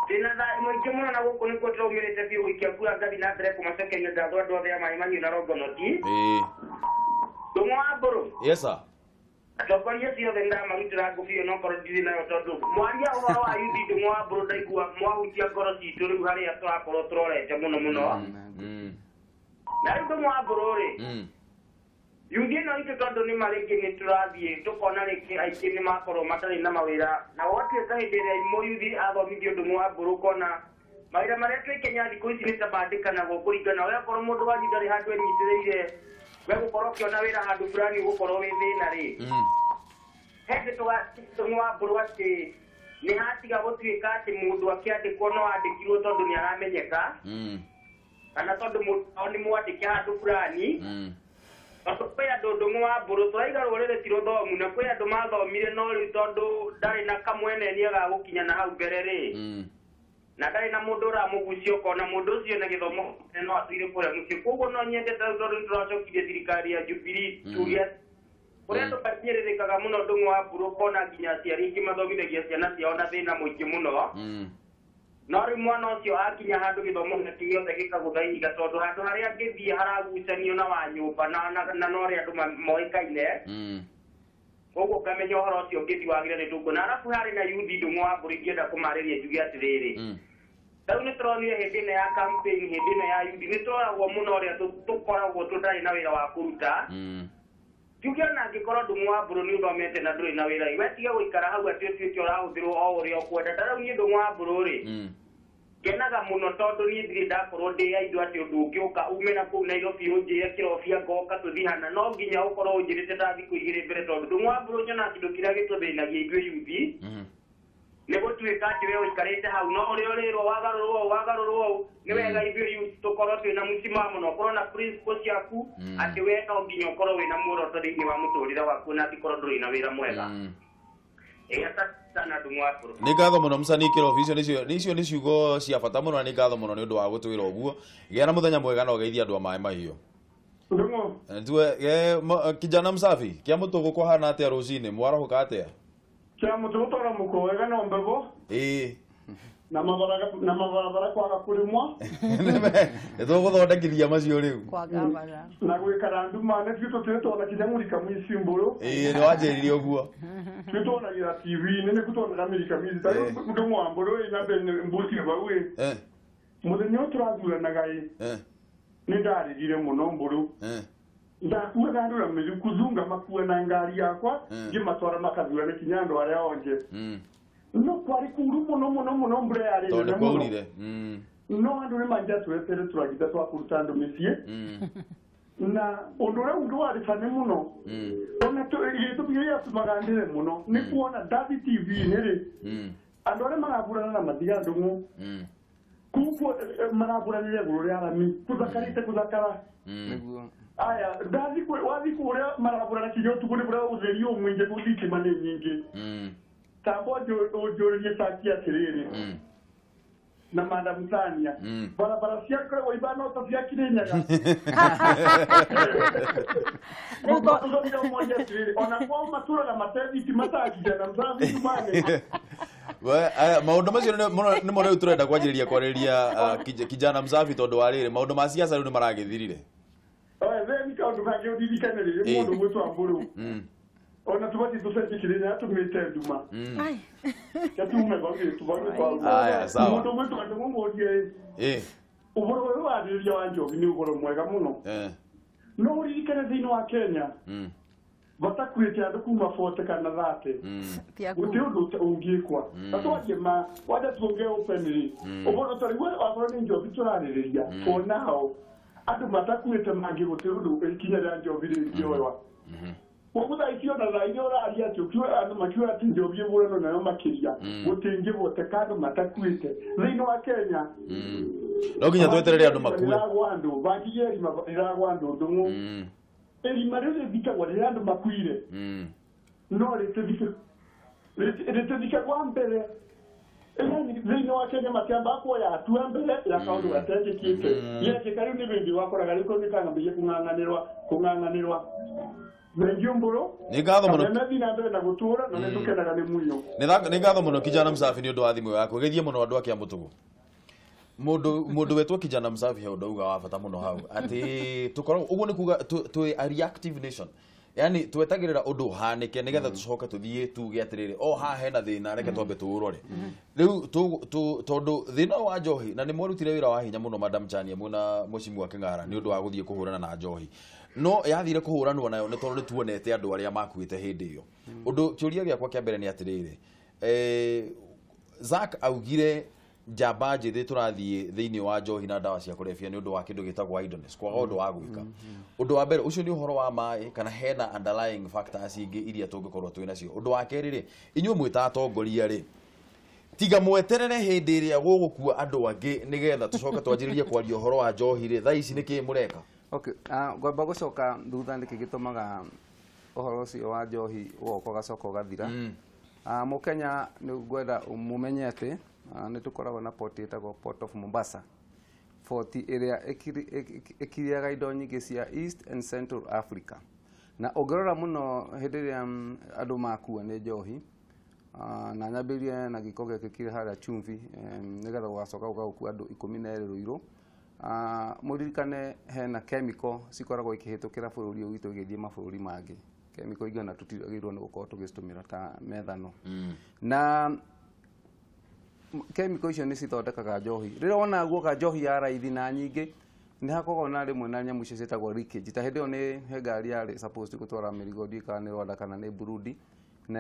Twĩna thayũ mũingĩ mũno na gũkũ nĩkuo tũraumĩrĩte biũ gũikia kura ngathi na mbere kũmacokeria ngatho andũ othe a Maĩ Mahiũ na Rongonoti. Ĩĩ. Ndung'u wa Mbũrũ. Yes sir. Atongoria acio othe nĩndamarutĩra ngũbio no korwo ndirĩ nayo tondũ mwaria ũhoro wa yuthi Ndung'u wa Mbũrũ ndaigua mwahutia ngoro citũ rĩu harĩa tũrakorwo tũrorete mũno mũno. Na rĩu Ndung'u wa Mbũrũ rĩ, yuthi ĩno itũ tondũ nĩ ma rĩngĩ nĩ tũrathiĩ tũkona rĩngĩ aingĩ nĩ makorwo matarĩ na mawĩra na gwatuĩka hĩndĩ ĩrĩa mũyuthi athomithio Ndung'u wa Mbũrũ ũkona mawĩra marĩa twĩ Kenya thikũ ici nĩ ta mandĩkanagwo kũringana we okorwo mũndũ wanyu ndarĩ handũ enyitĩrĩire we gũkorwo ũkĩona wĩra handũ fulani ũgũkorwo wĩ thĩna rĩ. Hĩndĩ Ndung'u wa Mbũrũ atĩ nĩ hatiga gũtuĩka atĩ mũndũ akĩandĩkwo no andĩkirwo tondũ nĩ aramenyeka kana tondũ mũndũ wao nĩ mwandĩke handũ fulani. Tondũ kwĩ andũ Ndung'u wa Mbũrũ tũraiga rũrĩrĩ ti rũthomu na kwĩ andũ mathomire no rĩu tondũ ndarĩ na kamwene nĩaga gũkinya na hau mbere rĩ, na ndarĩ na mũndũ ũramũgucia ũkona mũndũ ũcio na gĩthomo no atũire kũrĩa mũciĩ. Koguo no nyendete rĩu tondũ nĩtũracokirie thirikari ya Jubilee tuge kũrĩa andũ manyĩrĩrĩkaga mũno Ndung'u wa Mbũrũ ũkona nginya aciari aingĩ mathomithagia ciana ciao na thĩna mũingĩ mũno. No rĩu mwana ũcio akinya handũ gĩthomo gĩake gĩothe gĩkagũtha ihiga tondũ handũ harĩa angĩthiĩ haragucanio na wa nyũmba na no arĩa andũ moĩkaine. Koguo ngamenya ũhoro ũcio ũngĩthiĩ wagĩre nĩ tũkuona. Arabu harĩ na yuthi Ndung'u wa Mbũrũ ingĩenda kũmarĩria njuge atĩrĩrĩ, rĩu nĩ tũronire hĩndĩ ĩno ya campaign, hĩndĩ ĩno ya yuthi nĩ tũroragwo mũno ũrĩa tũkoragwo tũtarĩ na wĩra wa kũruta. Tuge ona angĩkorwo Ndung'u wa Mbũrũ nĩ ũthomete na ndũrĩ na wĩra, we tiga gũikara hau atĩ ũtuĩke ũrahũthĩrwo o ũrĩa ũkwenda. Ta rĩu niĩ Ndung'u wa Mbũrũ rĩ, ngenaga mũno tondũ niĩ ndirĩ ndakorwo ndĩ ya indo atĩ ũndũ ũngĩũka ume na kũu Nairobi ũnjĩre kĩrobia ngoka tũthiĩ hana, no nginya ũkorwo ũnjĩrĩte ta thikũ igĩrĩ mbere tondũ Ndung'u wa Mbũrũ nyonaga kĩndũ kĩrĩa gĩtũthĩnagia ithuĩ yuthi nĩ gũtuĩka atĩ we ũikarĩte hau no ũrĩa ũrĩrwo wagarũrwo ũũ wagarũrwo ũũ. Nĩ wega ithuĩ youth tũkorwo twĩna mũsimamo na ũkorwo na principle ciaku atĩ we no nginya ũkorwo wĩna muoroto thĩinĩ wa mũtũrĩre waku na angĩkorwo ndũrĩ na wĩra mwega. Nĩ ngatho mũno msanii Kĩrobi, icio nĩ ciugo cia bata mũno na nĩ ngatho mũno nĩ ũndũ wa gũtwĩra ũguo. Gĩa na mũthenya mwega na ũgeithie andũ a Maĩ Mahiũ. Tuwe kijana msafi, kĩa mũtũgũ kũhana atĩa rũcinĩ, mwarahũka atĩa? Kĩa mũtũgũ twaramũka wega no mbegũ. Ĩĩ. Na mabarabara kwaga kũrĩmwo. Nĩ tũgũthondekithia macio rĩu. Na gwĩkara nduma nĩ biũ tũtirĩ tuona kinya mũrika mũici Mbũrũ. Ĩĩ nĩ wanjĩrire ũguo. Tũtirĩ tuonagĩra TV-inĩ nĩkuo tuonaga mĩrika mĩici. Ta rĩu Ndung'u wa Mbũrũ ĩ na mbuti bau ĩ. Mũthenya ũyũ tũrathuranaga ĩ. Nĩ ndarĩrire mũno Mbũrũ. Ndakuaga andũ na mĩrukuzunga makua na ngari yakwa ngĩmatwara makathurane kinya andũ arĩa onje. No kwarĩ kuru mũno mũno mũno mbura yarĩ nene mũno. No andũ nĩ mangĩatũretere tũragita twa kũruta andũ mĩciĩ. Na ũndũ ũrĩa ũngĩ warĩ bani mũno ona gĩtũmi kĩrĩa gĩatũmaga ndĩre mũno nĩ kuona ndathi TV-inĩ rĩ, andũ arĩa maraburana na mathiga Ndung'u kũu maraburanĩra igũrũ rĩa rami kũthakarĩte kũthakara. Aya ndathi wathi kũrĩa maraburana kinya ũtukũ nĩ kũrĩa ũtheri ũ mũingĩ kũu thitima nĩ nyingĩ. Tambo ũnjũrĩrie taki atĩrĩrĩ na Madam Tania barabara ciakoragwo ibana ta cia Kirinyaga. Ona kwao matũraga mate thitima ta kijana msafi tumane. Maũndũ macio nĩmo rĩu tũrenda kwanjĩrĩria kwarĩrĩria kijana msafi tondũ wa rĩrĩ maũndũ ma siasa rĩu nĩ maragĩthirire. Then kaũndũ kangĩ ũririkane rĩrĩ mũndũ gwĩtwa Mbũrũ ona tubati tũcenjie kĩrĩa yatũmĩte nduma. Gatume kwa Aya, sawa. Mũndũ gwĩtwa ndũmũmũrie. Ũhoro ũyũ warĩrĩria wa njohi nĩ ũhoro mwega mũno. No ũririkane thĩinĩ wa Kenya batakuĩte andũ kuma 40 kana 30. Gũtirĩ ũndũ ũngĩkwa. Na twarie ma wanja tuonge openly. Ũhoro ta rĩu akorwo nĩ njohi tũrarĩrĩria for now andũ matakuĩte mangĩ gũtirĩ ũndũ ikinya rĩa njohi rĩngĩoywa. Koguo thaa ici ona thaa iria ũraria atĩ ũkiuga andũ makiuga atĩ njohi ĩhũranwo nayo makĩria gũtingĩhoteka andũ matakuĩte thĩinĩ wa Kenya. No nginya tweterere andũ makue. Riragwa andũ bangigia irima riragwa andũ ndũng'ũ. Irima rĩu rĩthikagwo rĩrĩa andũ makuire. No rĩtithikagwo mbere. Thĩinĩ wa Kenya matiambaga kuoya hatua mbere ya kaũndũ gatekĩkĩte. Gekĩka rĩu nĩ hĩndĩ wakoraga rĩu kau nĩkang'ambĩrĩria kũng'ang'anĩrwa. Thengiũ Mbũrũ. Nĩ ngatho mũno. Kameme na mbere na gũtũra na nĩtũkenaga nĩ mũno. Nĩ ngatho mũno kijana msafi nĩ ũndũ wa thimũ yaku. Geithie mũno andũ a Kĩamũtũgũ. Mũndũ wetwo kijana msafi he ũndũ auga wa bata mũno hau atĩ tũkoragwo ũguo nĩ kuga twĩ a reactive nation. Yani twetagĩrĩra ũndũ ũhanĩke nĩgetha tũcoke tũthiĩ tuge atĩrĩrĩ o haha hena thĩna reke twambe tũũrore. Rĩu tondũ thĩna ũyũ wa njohi na nĩ mwarutire wĩra wa hinya mũno Madam Chania mwĩna Mheshimiwa Kĩng'ara nĩ ũndũ wa gũthiĩ kũhũrana na njohi. No yathire kũhũranwo nayo nĩ tondũ nĩ tuonete andũ arĩa makuĩte hĩndĩ ĩyo. Ũndũ kĩũria gĩakwa kĩa mbere nĩ atĩrĩrĩ Zack augire njamba njĩthĩ tũrathiĩ thĩinĩ wa njohi na ndawa cia kũrebia nĩ ũndũ wa kĩndũ gĩtagwo idleness kwaga ũndũ wa gwĩka. Ũndũ wa mbere ũcio nĩ ũhoro wa maĩ kana hena underlying factors ingĩ iria tũngĩkorwo twĩ nacio. Ũndũ wa kerĩ rĩ inyuĩ mwĩ ta atongoria rĩ tiga mweterere hĩndĩ ĩrĩa gũgũkua andũ angĩ nĩgetha tũcoke twanjĩrĩrie kwaria ũhoro wa njohi rĩ thaa ici nĩkĩĩ mũreka? Okay, ngwamba gũcoka thutha nĩkĩ gĩtũmaga ũhoro ũcio wa njohi ũgoka ũgacoka ũgathira. Mũkenya nĩ ngwenda mũmenye atĩ nĩ tũkoragwo na port ĩtagwo Port of Mombasa. Port ĩrĩa ĩkiriaga indo nyingĩ cia East and Central Africa. Na ũngĩrora mũno hĩndĩ ĩrĩa andũ makua nĩ njohi na nyambĩrĩrie na gĩko gĩkĩkire harĩa Chumvi nĩgetha gũgacoka gũgakua andũ 12 Ruiru. Mũririkane hena chemical cikoragwo ikĩhĩtũkĩra bũrũri ũyũ witũ igĩthiĩ mabũrũri mangĩ. Chemical ingĩ ona tũtiagĩrĩirwo nĩ gũkorwo tũgĩcitũmĩra ta methano. Na chemical icio nĩ cithondekaga njohi. Rĩrĩa wona guoka njohi ya raithi na nyingĩ nĩ hakoragwo na rĩmwe na nyamũ icio ciĩtagwo leakage. Ta hĩndĩ ĩyo nĩ he ngari yarĩ supposed gũtwara mĩrigo ndiũĩ kana nĩ Rwanda kana nĩ Burundi. Na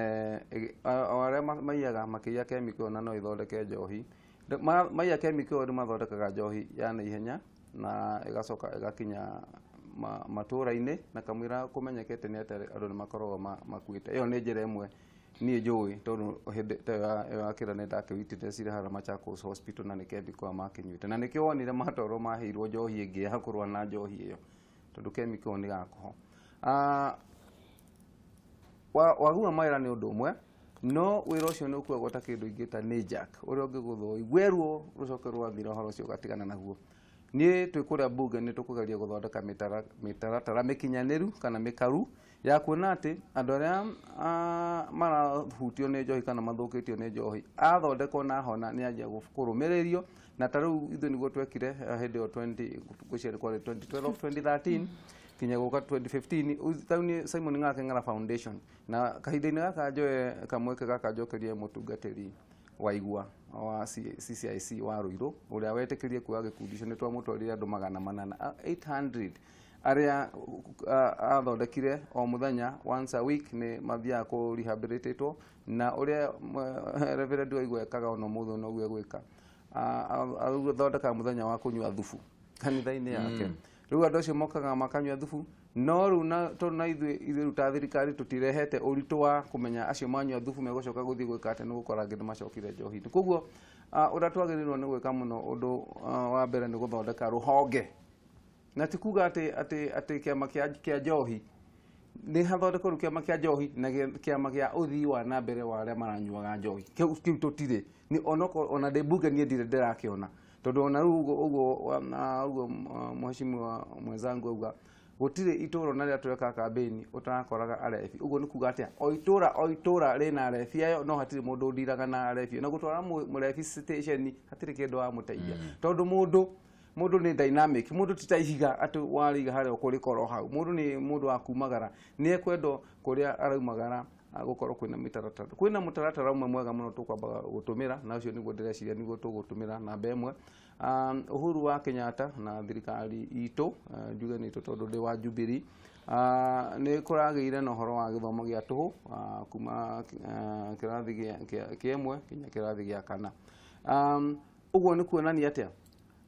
o arĩa maiyaga makĩiya chemical na no ithondeke njohi. Maiya chemical nĩ mathondekaga njohi ya naihenya na ĩgacoka ĩgakinya matũra-inĩ na kamũira kũmenyekete nĩ atĩ andũ nĩ makoragwo makuĩte. Ĩyo nĩ njĩra ĩmwe niĩ njũĩ tondũ hĩndĩ ta ĩyo ya kĩra nĩ ndakĩwitire cira harĩa Machakos Hospital na nĩ chemical makĩnyuĩte. Na nĩkĩo wonire matwarwo maheirwo njohi ĩngĩ ya kũrũa na njohi ĩyo tondũ chemical nĩ gakoho. Wagua mawĩra nĩ ũndũ ũmwe no wĩra ũcio nĩ ũkuagwo ta kĩndũ ingĩta nĩ jack ũrĩa ũngĩgũthwo ũigue ruo rũcoke rwathira ũhoro ũcio ũgatigana naguo. Niĩ twĩ kũrĩa bunge nĩ tũkũgeria gũthondeka mĩtaratara mĩkinyanĩru kana mĩkaru ya kuona atĩ andũ arĩa marahutio nĩ njohi kana mathũkĩtio nĩ njohi athondekwo na ahona nĩ anjia kũrũmĩrĩrio. Na ta rĩu ithuĩ nĩguo twekire hĩndĩ ĩyo 2012 2013 kinya gũka 2015 tau nĩ Simon Ng'ara Kĩng'ara Foundation. Na kahinda-inĩ gaka njoe kamweke gaka njokerie mũtungatĩri Waigua wa CCIC wa Ruiru ũrĩa wetĩkĩrie kuoya gĩkundi icio nĩ twamũtwarire andũ 800 800 arĩa athondekire o mũthenya once a week nĩ mathiaga kũ rehabilitatwo na ũrĩa Reverend Waigua ekaga ona ũmũthĩ noguo egwĩka. Athondekaga mũthenya wa kũnyua thubu kanitha-inĩ yake. Rĩu andũ acio mokaga makanyua thubu no rĩu na tondũ na ithuĩ rĩu ta thirikari tũtirehete ũritũ wa kũmenya acio manyua thubu megũcoka gũthiĩ gwĩka atĩa nĩ gũkora angĩ nĩ macokire njohi-inĩ. Koguo ũrĩa twagĩrĩirwo nĩ gwĩka mũno ũndũ wa mbere nĩ gũthondeka rũhonge na ti kuga atĩ kĩama kĩa njohi nĩ hathondekwo rĩu kĩama kĩa njohi na kĩama kĩa ũthii wa na mbere wa arĩa maranyuaga njohi. Kĩu tũtirĩ ona ndĩ mbunge niĩ ndirĩ ndĩrakĩona tondũ ona rĩu ũguo ũguo mheshimiwa mwenzangu auga Gũtirĩ itũra na rĩrĩa tũreka kambĩini ũtarakoraga arebi. Ũguo nĩ kuga atĩa? O itũra rĩna arebi ayo, no hatirĩ mũndũ ũndiraga na arebi. Na gũtwara mũrebi station hatirĩ kĩndũ wamũteithia. Tondũ mũndũ nĩ dynamic, mũndũ ti ta ihiga atĩ warĩiga harĩa ũkũrĩkorwo hau. Mũndũ nĩ mũndũ wa kumagara, nĩ ekwendwo kũrĩa araumagara gũkorwo kwĩna mĩtaratara. Kwĩna mũtaratara ũmwe mwega mũno tũkwambaga gũtũmĩra, na ũcio nĩguo ndĩreciria nĩguo tũgũtũmĩra namba ĩmwe. Uhuru wa Kenyatta na thirikari itũ, njuge nĩ itũ tondũ ndĩ wa Jubilee, nĩ kũragĩire na ũhoro wa gĩthomo gĩa tũhũ kuma kĩrathi kĩa ĩmwe nginya kĩrathi gĩa kana. Ũguo nĩ kuonania atĩa?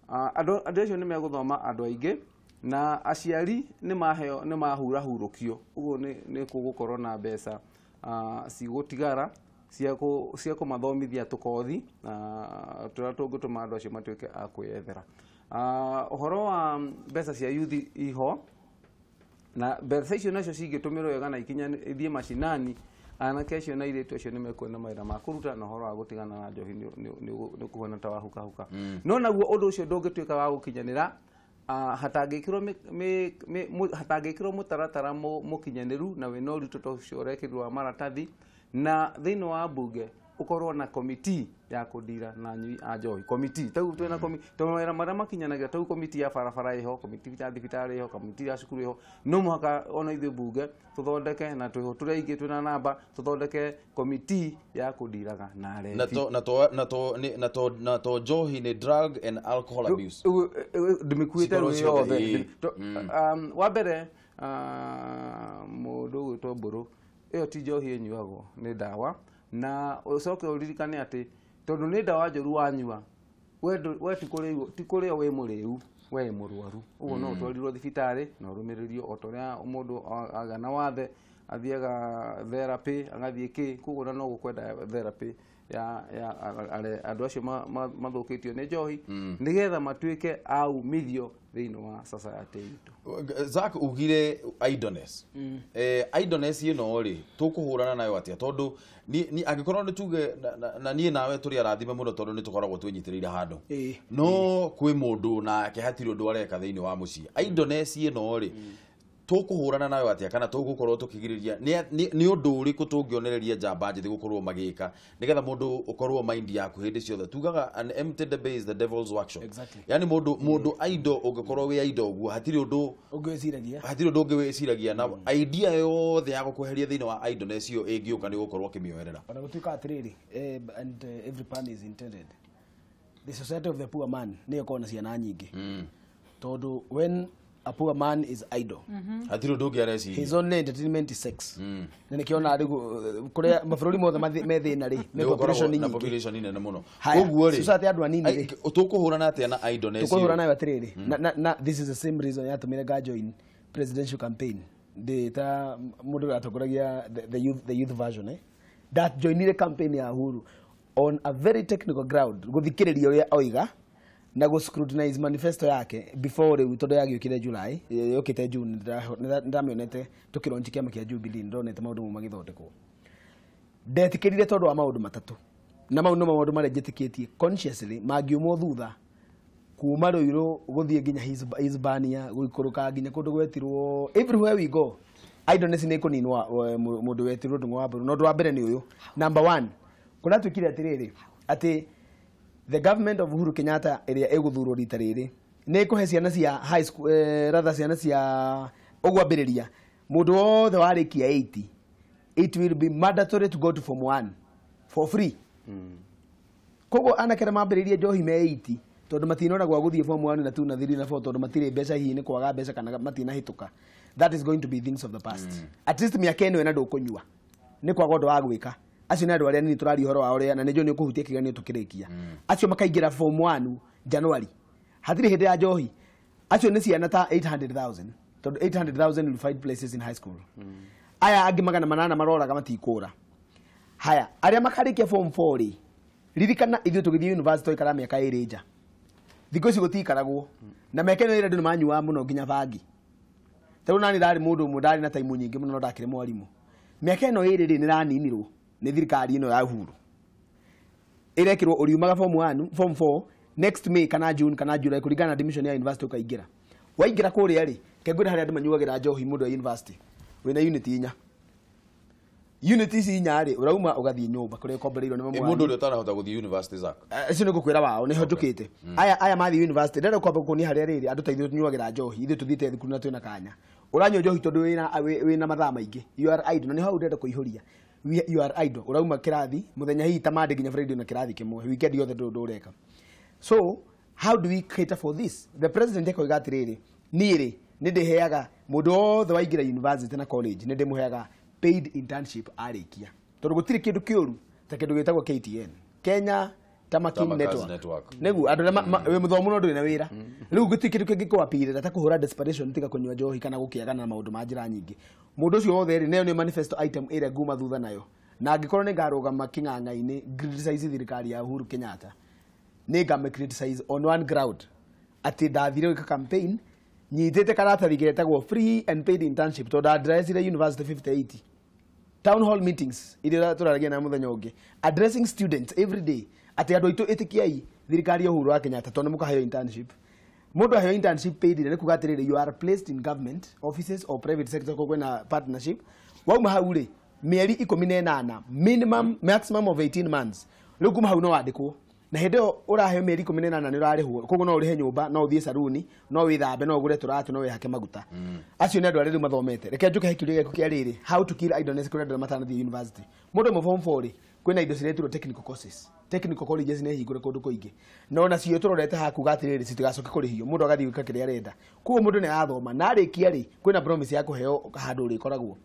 Andũ acio nĩ megũthoma andũ aingĩ na aciari nĩ maheo nĩ mahurahurũkio. Ũguo nĩ gũgũkorwo na mbeca cigũtigara cia kũmathomithia tũkothi tũrĩa tũngĩtũma andũ acio matuĩke a kwĩyethera. Ũhoro wa mbeca cia youth iho, na mbeca icio nacio cingĩtũmĩrwo wega na ikinya ithiĩ macinani, anake acio na airĩtu acio nĩ mekuona mawĩra ma kũruta na ũhoro wa gũtigana na njohi nĩ ũkũhana ta wahukahuka. No naguo ũndũ ũcio ndũngĩtuĩka wa gũkinyanĩra hatangĩkĩrwo mũtaratara mũkinyanĩru na wĩna ũritũ ta ũcio ũrekĩrirwo wa maratathi, na thĩinĩ wa mbunge ũkorwo na komiti ya kũndira na anyui a njohi. Komiti tau twĩna komiti tondũ mawĩra marĩa makinyanagĩra tau komiti ya barabara ĩho, komiti ya thibitarĩ ĩho, komiti ya cukuru ĩho, no mũhaka ona ithuĩ mbunge tũthondeke na twĩho tũrĩa aingĩ twĩna namba tũthondeke komiti ya kũndiraga na arebi. Na to njohi nĩ drug and alcohol abuse. Ndĩmĩkuĩte rĩ yothe. Wa mbere mũndũ ũgwĩtwo Mbũrũ, ĩyo ti njohi ĩnyuagwo, nĩ ndawa. Na ũcoke ũririkane atĩ tondũ nĩ ndawa njũru wanyua, we ti kũrĩo wĩ mũrĩu, we mũrwaru. Ũguo no ũtwarirwo thibitarĩ na ũrũmĩrĩrio o ta ũrĩa mũndũ agana wathe athiaga therapy, agathiĩ kĩ, koguo no gũkwenda therapy ya andũ acio mathũkĩtio nĩ njohi nĩgetha matuĩke a umithio thĩinĩ wa society itũ. Zack ugire idleness. Idleness ĩno rĩ tũkũhũrana nayo atĩa? Tondũ ni angĩkorwo nĩ tuge na niĩ nawe tũrĩ arathime mũno tondũ nĩ tũkoragwo twĩnyitĩrĩire handũ, no kwĩ mũndũ nake hatirĩ ũndũ areka thĩinĩ wa mũciĩ. Idleness ĩno rĩ tũkũhũrana nayo atĩa, kana tũgũkorwo tũkĩgirĩrĩria nĩ ũndũ ũrĩkũ tũngĩonereria njamba njĩthĩ gũkorwo magĩka nĩgetha mũndũ ũkorwo mind yaku hĩndĩ ciothe? Tugaga an empty debate is the devil's workshop. Exactly. Yani mũndũ idle ũngĩkorwo wĩ idle ũguo hatirĩ ũndũ ũngĩwĩciragia, hatirĩ ũndũ ũngĩwĩciragia, na idea yothe ya gũkweheria thĩinĩ wa idleness ĩyo ĩngĩũka nĩ gũkorwo ũkĩmĩoerera. Ona gũtuĩka atĩrĩrĩ, and every pun is intended, the society of the poor man nĩyo ĩkoragwo na ciana nyingĩ, tondũ when a poor man is idle, hatirĩ ũndũ ũngĩ areciria, his only entertainment is sex. Na nĩkĩona rĩu kũrĩa mabũrũri mothe me thĩna rĩ, me population nyingĩ, population nene mũno. Koguo rĩ society andũ anini rĩ, tũkũhũrana atĩa na idleness? Tũkũhũrana nayo atĩrĩrĩ, na this is the same reason yatũmire nga join presidential campaign ndĩ ta mũndũ ũratongoragia the youth version, that joinire campaign ya Uhuru on a very technical ground, gũthikĩrĩria ũrĩa oiga na go scrutinize manifesto yake before rĩu, tondũ yagĩũkire July, yũkĩte June, ndamĩonete tũkĩronji kĩama kĩa Jubilee, ndonete maũndũ mau magĩthondekwo. Ndetĩkĩrire tondũ wa maũndũ matatũ, na mau nĩmo maũndũ marĩa njĩtĩkĩtie consciously mangiumwo thutha kuma Ruiru gũthiĩ nginya Hispania, gũikũrũka nginya kũndũ gwetirwo, everywhere we go idleness nĩ ĩkũninwo. Mũndũ wetirwo Ndung'u wa Mbũrũ, na ũndũ wa mbere nĩ ũyũ, number 1, kũratuĩkire atĩrĩrĩ atĩ the government of Uhuru Kenyatta ĩrĩa ĩgũthurwo rita rĩrĩ nĩ ĩkũhe ciana cia high school, rather ciana cia ũgwambĩrĩria mũndũ wothe warĩkia 80, it will be mandatory to go to form 1 for free. Koguo anake arĩa mambĩrĩirie njohi me 80 tondũ matinona gwa gũthiĩ form 1 na 2 na 3 na 4 tondũ matirĩ mbeca, hihi nĩ kwaga mbeca kana matinahĩtũka, that is going to be things of the past. At least mĩaka ĩno ĩna ndũkũnyua nĩ kwaga ũndũ wa gwĩka. Acio nĩ andũ arĩa nini tũraria ũhoro wao ũrĩa, na nĩnjũĩ nĩ ũkũhutia kĩgeranio tũkĩrĩkia. Acio makaingĩra form 1 January, hatirĩ hĩndĩ ya njohi. Acio nĩ ciana ta 800,000, tondũ 800,000 will find places in high school. Aya angĩ 800 maroraga matikũra. Haya, arĩa makarĩkia form 4 rĩ, ririkana ithuĩ tũgĩthiĩ university twaikara mĩaka ĩrĩ nja. Thikũ ici gũtiikaragwo, na mĩaka ĩno ĩrĩ andũ nĩ manyuaga mũno nginya bangi. Tarĩu nani ndarĩ mũndũ ũmwe ndarĩ na taimu nyingĩ mũno, no ndakĩrĩ mwarimũ. Mĩaka ĩno ĩrĩ rĩ, nĩ ĩraninirwo nĩ thirikari ĩno ya Uhuru. Ĩrekĩrwo ũriumaga form 1, form 4 next May kana June kana July kũringana na admission ya university ũkaingĩra. Waingĩra kũrĩa rĩ, Kengwĩra harĩa andũ manyuagĩra njohi mũndũ wa university wĩna unit inya. Unit ici inya rĩ ũrauma ũgathiĩ nyũmba kũrĩa ũkombereirwo nĩ mamu wanyu. Mũndũ ũrĩa ũtarahota gũthiĩ university Zack. Acio nĩ ngũkwĩra wao nĩho njũkĩte. Aya mathiĩ university ndĩrenda kwamba gũkuonia harĩa rĩrĩ andũ ta ithuĩ tũnyuagĩra njohi ithuĩ tũthiĩte thukuru na twĩna kanya. Ũranyua njohi tondũ wĩna mathaa maingĩ. You are idle na nĩho hau ndĩrenda kũihũria. You are idle ũrauma kĩrathi mũthenya hihi ta Monday nginya Friday na kĩrathi kĩmwe weekend yothe ndũrĩ ũreka. So how do we cater for this? The president akoiga atĩrĩrĩ niĩ rĩ nĩ ndĩheaga mũndũ wothe waingĩra university na college nĩ ndĩmũheaga paid internship arĩkia tondũ gũtirĩ kĩndũ kĩũru ta kĩndũ gĩtagwo KTN Kenya Tamakin Network nĩguo andũ arĩa wĩ mũthomu no ndũrĩ na wĩra rĩu gũtirĩ kĩndũ kĩngĩ kũapirĩra ta kũhũra desperation tiga kũnyua njohi kana gũkĩagana na maũndũ ma njĩra nyingĩ. Mũndũ ũcio wothe rĩ nayo nĩ manifesto item ĩrĩa nguma thutha nayo na angĩkorwo nĩ ngarũgama kĩng'ang'a-inĩ criticize thirikari ya Uhuru Kenyatta nĩ ngame criticize on one ground atĩ ndathire gwĩka campaign nyitĩte karatathi getagwo free and paid internship tondũ addressire university 58 town hall meetings iria tũraragia na mũthenya ũngĩ addressing students every day atĩ andũ aitũ ĩtĩkiai thirikari ya Uhuru wa Kenyatta tondũ mũkaheo internship. Mũndũ aheo internship paid nĩ kuga atĩrĩrĩ you are placed in government offices or private sector kũu kwĩna partnership wauma hau rĩ mĩeri 18 minimum maximum of 18 months rĩu kuma hau no wandĩkwo na hĩndĩ ĩyo ũraheo mĩeri 18 nĩ ũrarĩhwo koguo no ũrĩhe nyũmba no ũthiĩ saruni no wĩthambe no ũgũre tũratũ no wĩhake maguta. Acio nĩ andũ arĩa rĩu mathomete. Reke njũke he kĩũria gĩaku kĩa rĩrĩ how to kill idleness kũrĩ andũ arĩa matanathiĩ university. Mũndũ ũmwe form 4 rĩ kwĩna indo ciretirwo technical courses technical colleges nĩ hingũre kũndũ kũingĩ no nacio tũrorete haha kuga atĩrĩrĩ citigacoke kũrĩhio mũndũ agathiĩ gwĩka kĩrĩa arenda. Koguo mũndũ nĩ arathoma na arĩkia rĩ kwĩna promise ya kũheo handũ ũrĩkoragwo.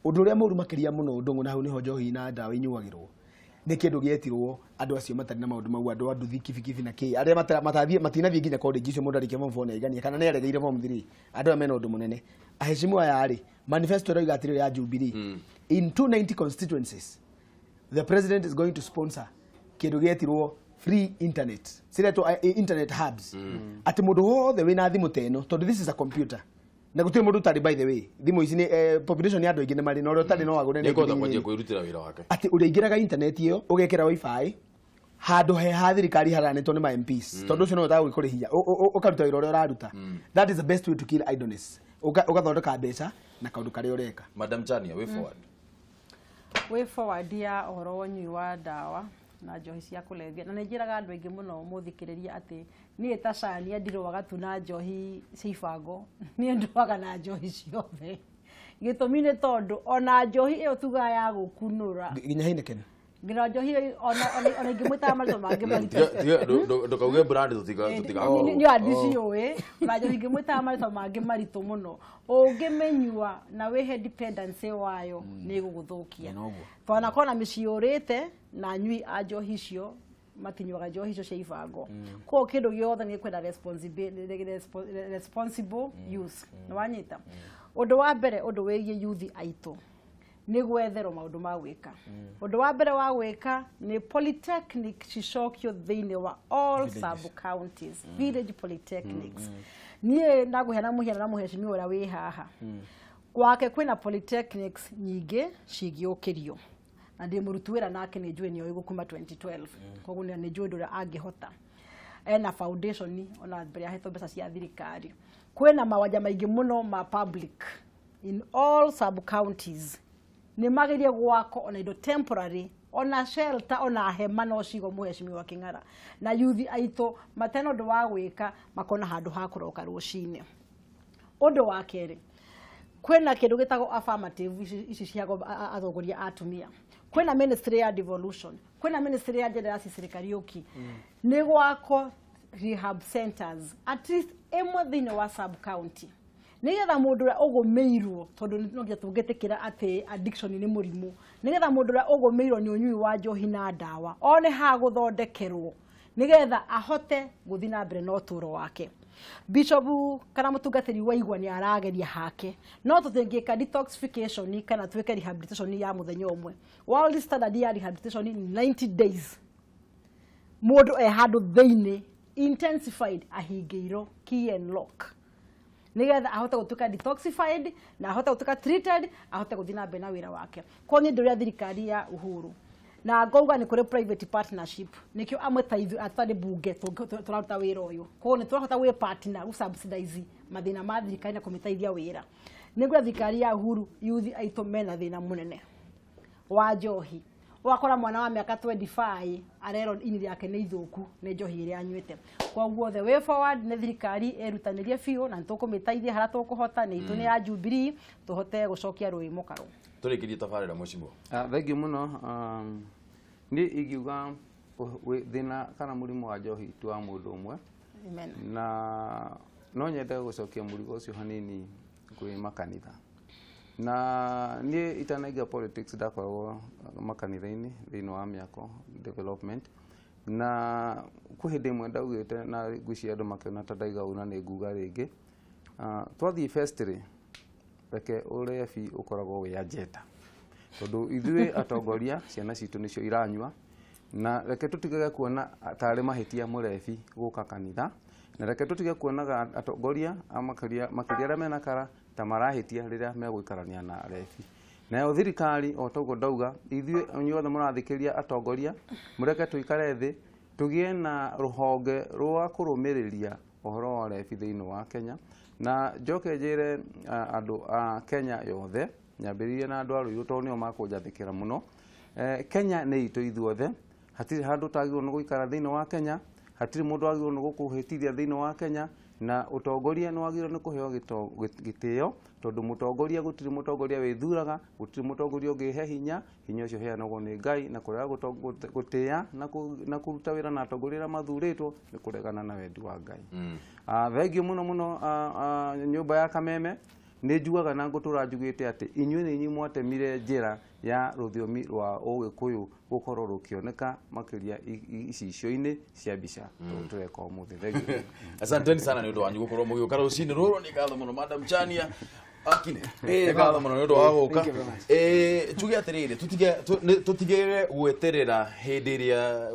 Ũndũ ũrĩa mũũru makĩria mũno Ndũng'ũ na hau nĩho njohi na ndawa inyuagĩrwo nĩ kĩndũ gĩetirwo andũ acio matarĩ na maũndũ mau andũ a nduthi kibikibi na kĩ arĩa matinathiĩ nginya college icio mũndũ arĩkia form 4 nĩ aigania kana nĩ aregeire form 3 andũ aya mena ũndũ mũnene. Aheshimu aya rĩ manifesto ĩroiga atĩrĩrĩ ya Jubilee in 290 constituencies the president is going to sponsor kĩndũ gĩetirwo free internet ciretwo internet hubs atĩ mũndũ wothe wĩna thimũ ta ĩno tondũ this is a computer na gũtirĩ mũndũ ũtarĩ by the way thimũ ici nĩ population ya andũ aingĩ nĩ marĩ na ũrĩa ũtarĩ no agũre nĩ kũhota kwanjia kwĩrutĩra wĩra wake atĩ ũrĩingĩraga internet ĩyo ũgekĩra wifi handũ he ha thirikari haranĩtwo nĩ ma MPs tondũ ũcio no ũtagũ kũrĩhia ũkaruta wĩra ũrĩa ũraruta. That is the best way to kill idleness. Ũgathondeka mbeca na kaũndũ karĩa ũreka. Madam Chania, way forward. Way forward ya ũhoro wa ũnyui wa ndawa na njohi cia kũrebia na nĩ njĩraga andũ aingĩ mũno mũthikĩrĩria atĩ niĩ ta Chania ndirũaga tu na njohi cia ibango niĩ ndũaga na njohi ciothe gĩtũmi nĩ tondũ ona njohi ĩyo tugaga ya gũkunũra nginya Heineken nginya njohi ona ingĩmwĩtaga marĩtwa mangĩ maritũ ndũkauge brand tũtigakorwo nĩ andiciũĩ ona njohi ingĩmwĩtaga marĩtwa mangĩ maritũ mũno ũngĩmĩnyua na wĩhe dependency wayo nĩ ĩgũgũthũkia twanakorwo na mĩciĩ ũrĩte na anyui a njohi icio matinyuaga njohi icio cia ibango koguo kĩndũ gĩothe nĩ kwenda responsible use nĩ wanyita. Ũndũ wa mbere ũndũ wĩgiĩ yuthi aitũ nĩ gwetherwo maũndũ ma gwĩka. Ũndũ wa mbere wa gwĩka nĩ polytechnic cicokio thĩinĩ wa all sub counties village polytechnics. Niĩ ndagũheana mũhiano na mũhecimiwa ũrĩa wĩ haha gwake kwĩna polytechnics nyingĩ cingĩũkĩrio na ndĩ mũruti wĩra nake nĩ njũĩ nĩoĩ gũkuma 2012 koguo nĩ njũĩ ũndũ ũrĩa angĩhota ena foundation ona mbere ahetwo mbeca cia thirikari. Kwĩna mawanja maingĩ mũno ma public in all sub counties nĩ magerie gwako ona indo temporary ona shelter ona hema no cigo mũhecimiwa Kĩng'ara na yuthi aitũ matena ũndũ wa gwĩka makona handũ ha kũroka rũcinĩ. Ũndũ wa kerĩ kwĩna kĩndũ gĩtagwo affirmative ici cia atongoria a atumia kwĩna ministry ya devolution kwĩna ministry ya gender Cecily Kariuki nĩ gwakwo rehab centers at least ĩmwe thĩinĩ wa sub county nĩgetha mũndũ ũrĩa ũgũmĩirwo tondũ no nginya tũngĩtĩkĩra atĩ addiction nĩ mũrimũ nĩgetha mũndũ ũrĩa ũgũmĩirwo nĩ ũnyui wa njohi na ndawa one ha gũthondekerwo nĩgetha ahote gũthiĩ na mbere na ũtũũro wake. Bishop kana mũtungatĩri wa igwa nĩ arageria hake no tũtingĩka detoxification kana twĩke rehabilitation ya mũthenya ũmwe. World standard ya rehabilitation ni 90 days mũndũ e handũ thĩinĩ intensified ahingĩirwo key and lock nigetha ahote gutuika detoxified na ahote gutuika treated ahote guthii na mbere na wira wake. Kwa ni nduria thirikari ya Uhuru Na ngauga nĩ kũrĩ private partnership nĩkĩo amwe ta ithuĩ atarĩ bunge tũraruta wĩra ũyũ. Koguo nĩ tũrahota gwĩ partner gũ subsidize mathĩna ma thirikari na kũmĩteithia wĩra. Nĩ thirikari ya Uhuru youth aitũ mena thĩna mũnene wa njohi. Ũgakora mwana wa mĩaka 25 arerwo ini rĩake nĩ ithũku nĩ njohi ĩrĩa anyuĩte. Koguo the way forward nĩ thirikari ĩrutanĩrie biũ na nĩtũkũmĩteithia harĩa tũkũhota nĩ itũ nĩ ya Jubilee tũhote gũcokia rũĩ mũkaro. Tũrĩkĩrie tabarĩra mheshimiwa. Thank you mũno. Niĩ ingiuga thĩna kana mũrimũ wa njohi ti wa mũndũ ũmwe. Amen. Na no nyende gũcokia mũrigo ũcio hanini kwĩ makanitha. Na niĩ itanaingĩra politics ndakoragwo makanitha-inĩ thĩinĩ wa mĩako development, na kwĩ hĩndĩ ĩmwe ndaugĩte na ngwĩciria andũ makĩona ta ndaiga ũũ na nĩ nguga rĩngĩ. Twathiĩ fest rĩ, reke ũrebi ũkoragwo wĩ agenda, tondũ ithuĩ atongoria ciana citũ nĩcio iranyua, na reke tũtigage kuona tarĩ mahĩtia mũrebi gũka kanitha, na reke tũtige kuonaga atongoria makĩria arĩa mena kara ta marahĩtia rĩrĩa megũikarania na arebi. Nayo thirikari o toguo ndauga, ithuĩ inyuothe mũrathikĩrĩria atongoria, mũreke tũikare thĩ tũgĩe na rũhonge rwa kũrũmĩrĩria ũhoro wa ũrebi thĩinĩ wa Kenya. Na njoke njĩre andũ a Kenya yothe, nyambĩrĩrie na andũ a Rũirũ tondũ nĩo makũnjathĩkĩra mũno. Kenya nĩ itũ ithuothe, hatirĩ handũ ũtagĩrĩirwo nĩ gũikara thĩinĩ wa Kenya, hatirĩ mũndũ wagĩrĩirwo nĩ gũkũhĩtithia thĩinĩ wa Kenya, na ũtongoria nĩ wagĩrĩirwo nĩ kũheo gĩtĩo, tondũ mũtongoria gũtirĩ mũtongoria wĩthuraga, gũtirĩ mũtongoria ũngĩhe hinya, hinya ũcio ũheanagwo nĩ Ngai, na kũrega gũtĩĩa na kũruta wĩra na atongoria arĩa mathurĩtwo nĩ kũregana na wendi wa Ngai. Thengiũ mũno mũno nyũmba ya Kameme. Nĩ njugaga na ngũtũra njugĩte atĩ inyuĩ nĩ inyuĩ mwatemire njĩra ya rũthiomi rwa Ũgĩkũyũ gũkorwo rũkĩoneka makĩria icicio-inĩ cia mbica tũreka ũmũthĩ. Thengiũ. Asanteni sana nĩ ũndũ wanyu gũkorwo mũgĩũka rũcinĩ rũrũ. Nĩ ngatho mũno Madam Chania Akine. Nĩ ngatho mũno nĩ ũndũ wa gũka. Tuge atĩrĩrĩ, tũtige gweterera hĩndĩ ĩrĩa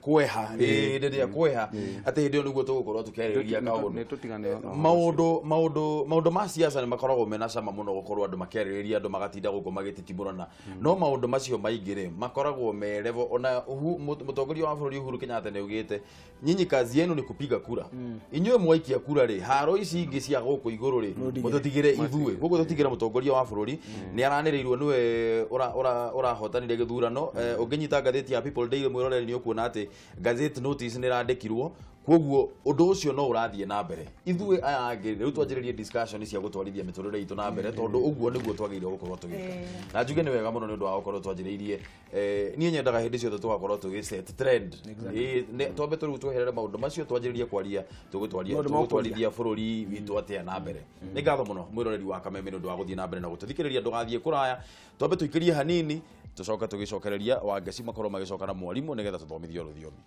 kweha, hĩndĩ ĩrĩa kweha atĩ hĩndĩ ĩyo nĩguo tũgũkorwo tũkĩarĩrĩria kaũndũ. Maũndũ ma siasa nĩ makoragwo mena cama mũno gũkorwo andũ makĩarĩrĩria, andũ magatinda gũkũ magĩtitimũrana, no maũndũ macio maingĩ rĩ makoragwo me level. Ona mũtongoria wa bũrũri Uhuru Kenyatta nĩ augĩte nyinyi kazi yenu ni kupiga kura, inyuĩ mwaikia kura rĩ haro ici ingĩ cia gũkũ igũrũ rĩ mũtũtigĩre ithuĩ. Koguo tũtigĩre mũtongoria wa bũrũri nĩ aranĩrĩirwo nĩwe ũrahotanire gĩthurano. Ũngĩnyita ngathĩti ya People Daily mwĩroreri nĩ ũkuona atĩ gazette notice nĩ ĩrandĩkirwo, koguo ũndũ ũcio no ũrathiĩ na mbere. Ithuĩ aya angĩ rĩu twanjĩrĩrie discussion cia gũtwarithia mĩtũrĩre itũ na mbere, tondũ ũguo nĩguo twagĩrĩirwo gũkorwo tũgĩka. Na njuge nĩ wega mũno nĩ ũndũ wa gũkorwo twanjĩrĩirie. Niĩ nyendaga hĩndĩ ciothe tũgakorwo tũgĩ set trend. Twambe tũrĩu tweherere maũndũ macio twanjĩrĩrie kwaria tũgũtwarithia bũrũri witũ atĩa na mbere. Nĩ ngatho mũno mwĩroreri wa Kameme nĩ ũndũ wa gũthiĩ na mbere na gũtũthikĩrĩria. Ndũgathiĩ kũraya, twambe tũikĩrie hanini tũcoke tũgĩcokereria Wangeci makorwo magĩcoka na mwarimũ nĩgetha tũthomithio rũthiomi.